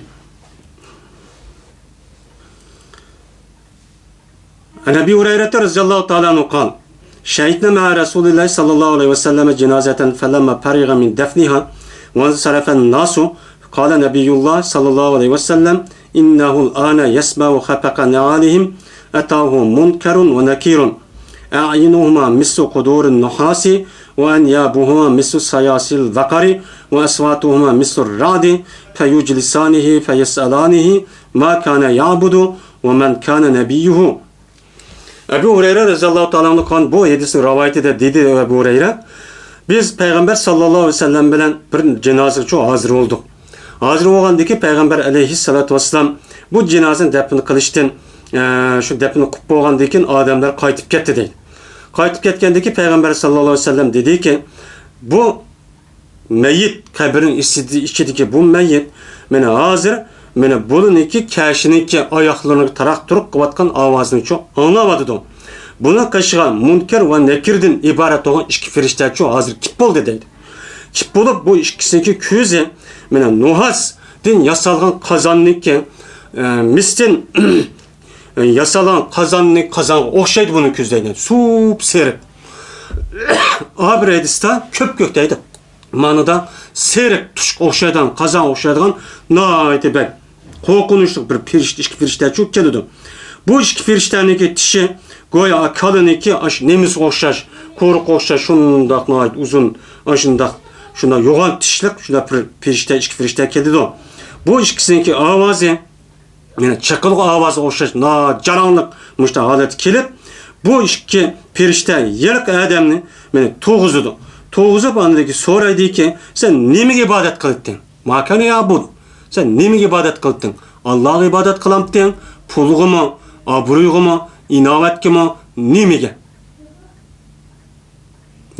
أبي هريرة رضي الله تعالى عنه قال: شهدنا مع رسول الله صلى الله عليه وسلم جنازة، فلما فرغ من دفنها وانصرف الناس، قال نبي الله صلى الله عليه وسلم: إنه الآن يسمع خفق نعالهم، أتاه منكر ونكير، أعينهما مثل قدور النحاس، وأنيابهما مثل سياسي البقر، وأصواتهما مثل الرعد، فيجلسانه فيسألانه ما كان يعبد ومن كان نبيه. ئەبۇ ھۇرەيرە رەزىياللاھۇ تائالا ئەنھۇ قىلغان بۇ ھەدىسنىڭ رىۋايىتىدە دېدى ئەبۇ ھۇرەيرە: بىز پەيغەمبەر ساللاللاھۇ ئەلەيھى ۋەسەللەم بىلەن بىر جىنازىغا ھازىر بولدۇق. ھازىر بولغاندىن كېيىن پەيغەمبەر ئەلەيھىسسالاتۇ ۋەسسالام بۇ جىنازىنى دەپنە قىلىشتىن، ئە، شۇ دەپنە قىلىپ بولغاندىن كېيىن ئادەملەر قايتىپ كەتتى دەيدۇ. قايتىپ كەتكەندىن كېيىن پەيغەمبەر ساللاللاھۇ ئەلەيھى ۋەسەللەم دېدىكى، بۇ مەيىت، قەبرىنىڭ ئىچىدە، ئىچىدىكى بۇ مەيىت، مانا ھازىر، مانا بۇلىنىڭكى كەشىنىڭكى ئاياقلىرىنى تاراق-تۇرۇق قىلىۋاتقان ئاۋازىنى چۇ ئاڭلاۋاتىدۇ. بۇنىڭ قېشىغا مۇنكەر ۋە نەكىردىن ئىبارەت بولغان ئىككى پەرىشتە چۇ ھازىر كىپ بولدى دەيدۇ. كىپ بولۇپ، بۇ ئىككىسىنىڭكى كۆزى، مانا نۇھاستىن ياسالغان قازاننىڭكى، ئە، مىستىن ياسالغان قازاننى، قازانغا ئوخشايدۇ بۇنىڭ كۆزلەيدىغان. سۇپ سېرىق. ئابىر ھەدىستە كۆپ كۆك دەيدۇ. مانىدا سېرىق تۇشقا ئوخشايدىغان، قازانغا ئوخشايدىغان ناھايىتى بەك قورقۇنچلۇق بىر پەرىشتە، ئىككى پەرىشتە چۈشۈپ كېلىدۇ. بۇ ئىككى پەرىشتەنىڭكى تىشى گويا كالىنىڭكى ئاشۇ نېمىسىگە ئوخشاش، قورۇققا ئوخشاش، شۇنداق ناھايىتى ئۇزۇن، ئاشۇنداق، شۇنداق يوغان تىشلىق، شۇنداق بىر پەرىشتە، ئىككى پەرىشتە كېلىدۇ. بۇ ئىككىسىنىڭكى ئاۋازى، يەنە چېقىلغۇ ئاۋازىغا ئوخشاش ناجاراڭلىق مۇشۇنداق ھالەتكە كېلىپ، بۇ ئىككى پەرىشتە ھېلىقى ئادەمنى مانا تۇرغۇزىدۇ. تۇرغۇزۇپ، ئاندىن كېيىن سورايدۇكى، سەن نېمىگە ئىبادەت قىلىتتىڭ؟ ما كان يعبد. سەن نېمىگە ئىبادەت قىلىتتىڭ؟ ئاللاغا ئىبادەت قىلامتىڭ؟ پۇلغىمۇ؟ ئابرۇيغىمۇ؟ ئىناۋەتكىمۇ؟ نېمىگە؟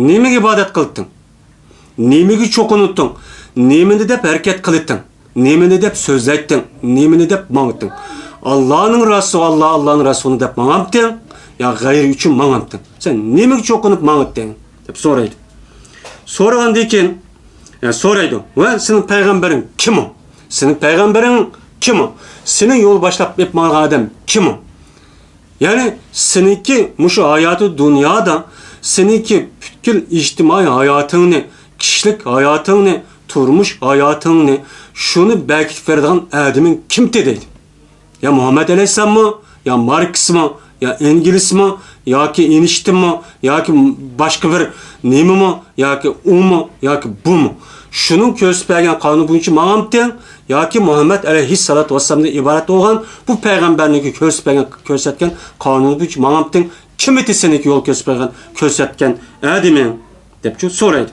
نېمىگە ئىبادەت قىلىتتىڭ؟ نېمىگە چوقۇنۇتتۇڭ؟ نېمىنى دەپ ھەرىكەت قىلىتتىڭ؟ نېمىنى دەپ سۆزلەيتتىڭ؟ نېمىنى دەپ ماڭىتتىڭ؟ ئاللانىڭ رەسۇلى، ئاللا، ئاللانىڭ رەسۇلى دەپ ماڭامتىڭ؟ يا غەيرى ئۈچۈن ماڭامتىڭ؟ سەن نېمىگە چوقۇنۇپ ماڭىتتىڭ؟ دەپ سورايدۇ. سورىغاندىن كېيىن، يا سورايدۇ، ۋە سېنىڭ پەيغەمبىرىڭ كىم ئۇ؟ سېنىڭ پەيغەمبىرىڭ كىم ئۇ؟ سېنى يول باشلاپ ئېلىپ ماڭغان ئادەم كىم ئۇ؟ يەنى سېنىڭكى مۇشۇ ھاياتى دۇنيادا سېنىڭكى پۈتكۈل ئىجتىمائىي ھاياتىڭنى، كىشىلىك ھاياتىڭنى، تۇرمۇش ھاياتىڭنى، شۇنى بەركىتىپ بېرىدىغان ئادىمىڭ كىمتى دەيدۇ. يا مۇھەممەد ئەلەيھىسسالاممۇ، يا ماركسمۇ، يا ئېنگېلسمۇ، ياكى ئېينشتىنمۇ، ياكى باشقا بىر نېمىمۇ، ياكى ئۇمۇ، ياكى بۇمۇ؟ شۇنىڭ كۆرسىتىپ بەرگەن قانۇنى بويىچە ماڭامتىڭ؟ ياكى مۇھەممەد ئەلەيھىسسالاتۇ ۋەسسالامدىن ئىبارەت بولغان بۇ پەيغەمبەرنىڭكى كۆرسىتىپ بەرگەن، كۆرسەتكەن قانۇنى بويىچە ماڭامتىڭ؟ كىم ئىدى سېنىڭكى يول كۆرسىتىپ بەرگەن، كۆرسەتكەن ئادىمىڭ؟ دەپچۇ سورايدۇ.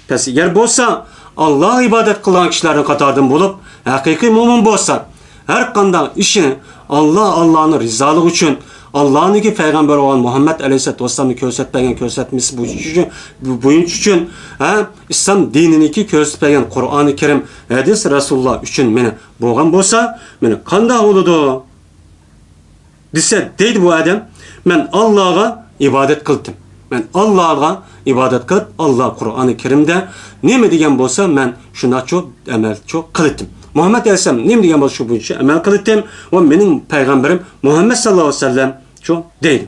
پەس ئەگەر بولسا، ئاللاغا ئىبادەت قىلغان كىشىلەرنىڭ قاتارىدىن بولۇپ، ھەقىقىي مۆمىن بولسا، ھەر قانداق ئىشىنى ئاللا، ئاللانىڭ رىزالىقى ئۈچۈن، ئاللانىڭكى پەيغەمبىرى بولغان مۇھەممەد ئەلەيھىسسالاتۇ ۋەسسالامنىڭ كۆرسەتمىگەن كۆرسەتمىسى بويىچە، بويىچە ئۈچۈن، ھە، ئىسلام دىنىنىڭكى كۆرسىتىپ بەرگەن قۇرئانى كەرىم، ھەدىس رەسۇلۇللا ئۈچۈن مېنى بولغان بولسا، مېنى قانداق بولىدۇ؟ دېسە، دەيدۇ بۇ ئادەم، مەن ئاللاغا ئىبادەت قىلدىم. مەن ئاللاغا ئىبادەت قىلىپ، ئاللا قۇرئانى كەرىمدە نېمە دېگەن بولسا، مەن شۇنداقچۇ ئەمەلچۇ قىلىتتىم. مۇھەممەد ئەلەيھىسسالام نېمە دېگەن بولسا، شۇ بويىچە ئەمەل قىلىتتىم. ۋە مېنىڭ پەيغەمبىرىم مۇھەممەد ساللاللاھۇ ئەلەيھى ۋەسەللەمچۇ دەيدۇ.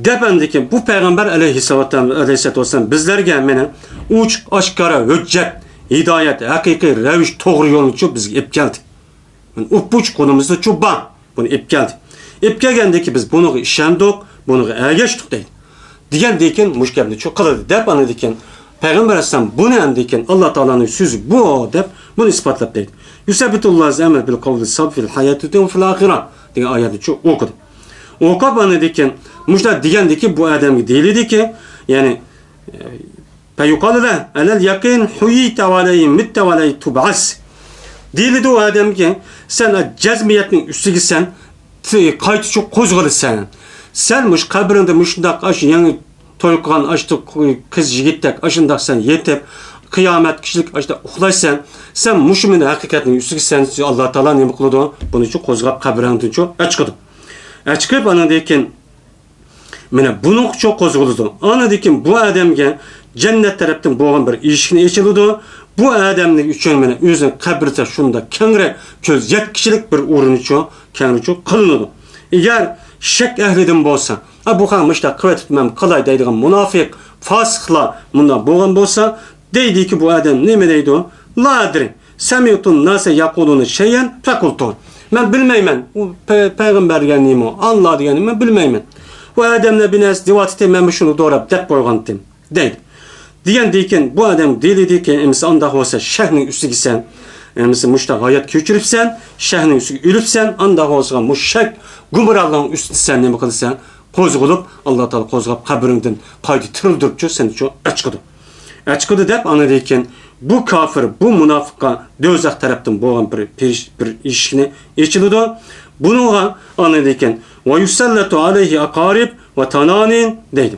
دەپ ئاندىن كېيىن بۇ پەيغەمبەر ئەلەيھىسسالاتۇ، ئەلەيھىسسالاتۇ ۋەسسالام بىزلەرگە مېنىڭ ئوچۇق ئاشكارا ھۆججەت، ھىدايەت، ھەقىقىي رەۋىش، توغرا يولنىچۇ بىزگە ئېلىپ كەلدى. ئۇپپۇچ قولىمىزدىچۇ بار. بۇنى ئېلىپ كەلدى. ئېلىپ كەلگەندىن كېيىن بىز بۇنىڭغا ئىشەندۇق، بۇنىڭغا ئەگەشتۇق دەيدۇ. دېگەندىن كېيىن مۇشۇ گەپنى چۇ قىلدى دەپ، ئاندىن كېيىن پەيغەمبەر ئەلەيھىسسالام بۇنى ئاندىن كېيىن، ئاللا تائالانىڭ سۆزى بۇ دەپ، بۇنى ئىسپاتلاپ دەيدۇ. يۇسەببىتۇللاھۇ ئەمەل بىل قەۋلى سابىت فىل ھاياتى دۇنيا فىل ئاخىرە دېگەن ئايەتنى چۇ ئوقۇدى. ئوقۇپ ئاندىن كېيىن مۇشۇنداق دېگەندىن كېيىن بۇ ئادەمگە دېيىلىدىكى، يەنى، فيقال له: على اليقين حييت وعليه مت وعليه تبعث. دېيىلىدۇ ئۇ ئادەمگە، سەن جەزمىيەتنىڭ ئۈستىگىسەن، قايتىچۇ قوزغىلىسەن. سەن مۇشۇ قەبرىڭدە مۇشۇنداق ئاشۇ يېڭى توي قىلغان ئاشۇ قىز يىگىتتەك ئاشۇنداق سەن يېتىپ، قىيامەت كىشىلىك ئاشۇنداق ئۇخلايسەن. سەن مۇشۇ مېنى ھەقىقەتنىڭ ئۈستىگىسەن، ئاللا تائالا نېمە قىلىدۇ؟ بۇنىچۇ قوزغاپ قەبرىڭدىنچۇ ئەچىقىدۇ. ئەچىقىپ ئاندىن كېيىن مانا بۇنىڭغىچۇ قوزغىلىدۇ. ئاندىن كېيىن بۇ ئادەمگە جەننەت تەرەپتىن بولغان بىر ئىشىكنى ئېچىلىدۇ. بۇ ئادەمنىڭ ئۈچۈن مانا ئۆزىنىڭ قەبرىسى شۇنداق كەڭرى، كۆز يەتكۈچىلىك بىر ئورۇنچۇ، كەڭرىچۇ قىلىنىدۇ. ئەگەر شەك ئەھلىدىن بولسا، «ئا، بۇ خان مۇشتاق قىلىۋېتىپتۇ، مەن قىلاي» دەيدىغان مۇناپىق، فاسىقلار مۇنداق بولغان بولسا، دەيدىكى، بۇ ئادەم نېمە دەيدۇ؟ «لا ئەدرى، سەمىئتۇن ناسە يەقۇلۇنە شەيئەن فەقۇلتۇ.» مەن بىلمەيمەن. ئۇ پە-، پەيغەمبەر دېگەن نېمە، ئاللا دېگەن نېمە، مەن بىلمەيمەن. ئۇ ئادەم نە بىر نەرسە دېۋاتىتى، مەن شۇنى دوراپ دەپ قويغانتىم. دەيدۇ. دېگەندىكىن، بۇ ئادەم دېيىلىدىكى، ئەمىسە ئانداق بولسا شەكنىڭ ئۈستىگە سەن، ئەمىسە مۇشتاق ھايات كۆچۈرۈپسەن، شەكنىڭ ئۈستىگە ئۆلۈپسەن، ئانداق بولسا مۇشۇ شەك گۇمراھلىقنىڭ ئۈستىدە سەن نېمە قىلىسەن؟ قوزغىلىپ، ئاللا تائالا قوزغاپ، قەبرىڭدىن قايتا تىرىلدۈرۈپچۇ، سېنىچۇ ئەچىقىدۇ. ئەچىقىدۇ دەپ، ئاندىن كېيىن بۇ كاپىر، بۇ مۇناپىققا دوزاخ تەرەپتىن بولغان بىر پېرىش-، بىر ئىشىكنى ئېچىلىدۇ. بۇنىڭغا ئاندىن كېيىن، «ۋە يۇسەللەتۇ ئەلەيھى ئەقارىب ۋە تانانىن» دەيدۇ.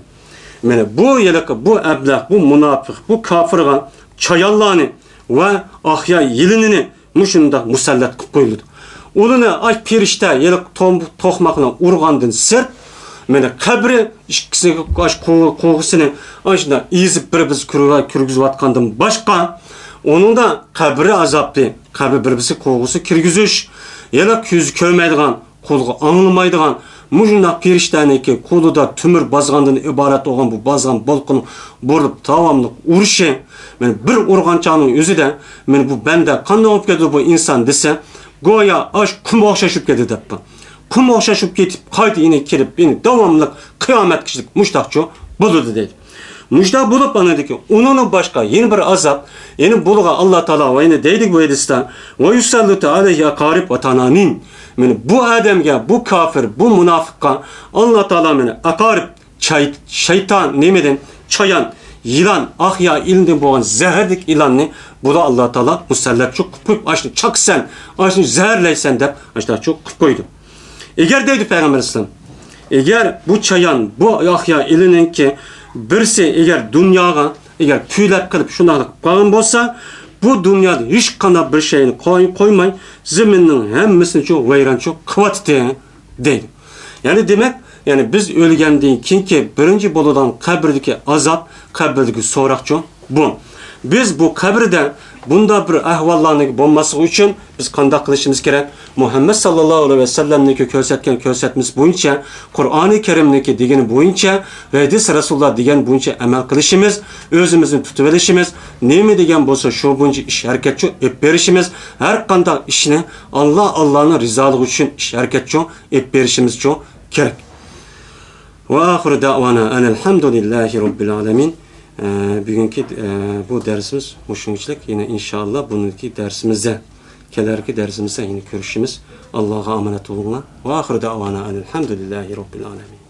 مانا بۇ ھېلىقى، بۇ ئەبلەھ، بۇ مۇناپىق، بۇ كاپىرغا چايانلارنى ۋە ئاقيا يىلىنىنى مۇشۇنداق مۇسەللەت قىلىپ قويۇلىدۇ. ئۇلىنى ئاش پېرىشتە ھېلىقى توم-، توقماق بىلەن ئۇرغاندىن سىرت، مانا قەبرە ئىككىسىگە ئاش قو-، قوغۇسىنى ئاشۇنداق ئېزىپ بىر-بىرسى كىرگۈزۈۋاتقاندىن باشقا، ئۇنىڭدا قەبرە ئازابى، قەبرە بىر-بىرسى قوغۇسى كىرگۈزۈش، ھېلىقى كۆزى كۆرمەيدىغان، قۇلىقى ئاڭلىمايدىغان، مۇشۇنداق پېرىشتەنىڭكى قولىدا تۆمۈر بازغاندىن ئىبارەت بولغان بۇ بازغان بولقىنى بۇرۇلۇپ داۋاملىق ئۇرۇشى، مانا بىر ئۇرغان چاغنىڭ ئۆزىدە، مانا بۇ بەندە قانداق بولۇپ كەتتى بۇ ئىنسان دېسە، گويا ئاش قۇم ئوخشاش بولۇپ كەتتى دەپتۇ. قۇم ئوخشاش بولۇپ كېتىپ، قايتا يەنە كېلىپ، يەنە داۋاملىق قىيامەتكىچىلىك مۇشتاقچۇ بولىدۇ دەيدۇ. مۇشۇنداق بولۇپ، ئاندىن كېيىن ئۇنىڭدىن باشقا يەنە بىر ئازاب، يەنە بۇلىغا ئاللا تائالا ۋە يەنە دەيدۇ بۇ ھەدىستە، «ۋە يۇسەللىتۇ ئەلەيھى ئەقارىب ۋە تانانىن.» مانا بۇ ئادەمگە، بۇ كاپىر، بۇ مۇناپىققا ئاللا تائالا مانا ئەقارىب، چاي-، شەيتان نېمىدىن، چايان، يىلان، ئاقيا ئىلىندىن بولغان زەھەرلىك ئىلاننى بۇلار ئاللا تائالا مۇسەللەتچۇ قىلىپ قويۇپ، ئاشۇنى چاقىسەن، ئاشۇنى زەھەرلەيسەن دەپ، ئاشۇنداقچۇ قىلىپ قويدى. ئەگەر دەيدۇ پەيغەمبەر ئەلەيھىسسالام، ئەگەر بۇ چايان، بۇ ئاقيا ئىلىنىڭكى بىرسى ئەگەر دۇنياغا، ئەگەر پۈۋلەپ قېلىپ شۇنداقلىق قىلىپ قالغان بولسا، بۇ دۇنيادا ھېچقانداق بىر شەينى قوي-، قويماي، زېمىننىڭ ھەممىسىنىچۇ ۋەيرانچۇ قىلىۋاتىدۇ، دەيدۇ. يەنى دېمەك، يەنى بىز ئۆلگەندىن كېيىنكى بىرىنچى بولىدىغان قەبرىدىكى ئازاب، قەبرىدىكى سوراقچۇ بۇ. بىز بۇ قەبرىدە بۇنداق بىر ئەھۋاللارنىڭ بولماسلىقى ئۈچۈن بىز قانداق قىلىشىمىز كېرەك؟ مۇھەممەد ساللاللاھۇ ئەلەيھى ۋەسەللەمنىڭكى كۆرسەتكەن كۆرسەتمىسى بويىچە، قۇرئانى كەرىمنىڭكى دېگىنى بويىچە، ھەدىس رەسۇلۇللا دېگەن بويىچە ئەمەل قىلىشىمىز، ئۆزىمىزنى تۇتۇۋېلىشىمىز، نېمە دېگەن بولسا شۇ بويىچە ئىش ھەرىكەتچۇ ئېلىپ بېرىشىمىز، ھەر قانداق ئىشنى ئاللا، ئاللانىڭ رىزالىقى ئۈچۈن ئىش ھەرىكەتچۇ ئېلىپ بېرىشىمىزچۇ كېرەك. ۋە ئاخىرۇ دەئۋانا ئەنىلھەمدۇلىللاھى رەببىل ئالەمىن. ئە، بۈگۈنكى، ئە، بۇ دەرسىمىز مۇشۇنچىلىك. يەنە ئىنشائاللا بۇنىڭكى دەرسىمىزدە، كېلەركى دەرسىمىزدە يەنە كۆرۈشىمىز. ئاللاغا ئامانەت بولۇڭلار. ۋە ئاخىرۇ دەئۋانا ئەنىلھەمدۇلىللاھى رەببىل ئالەمىن.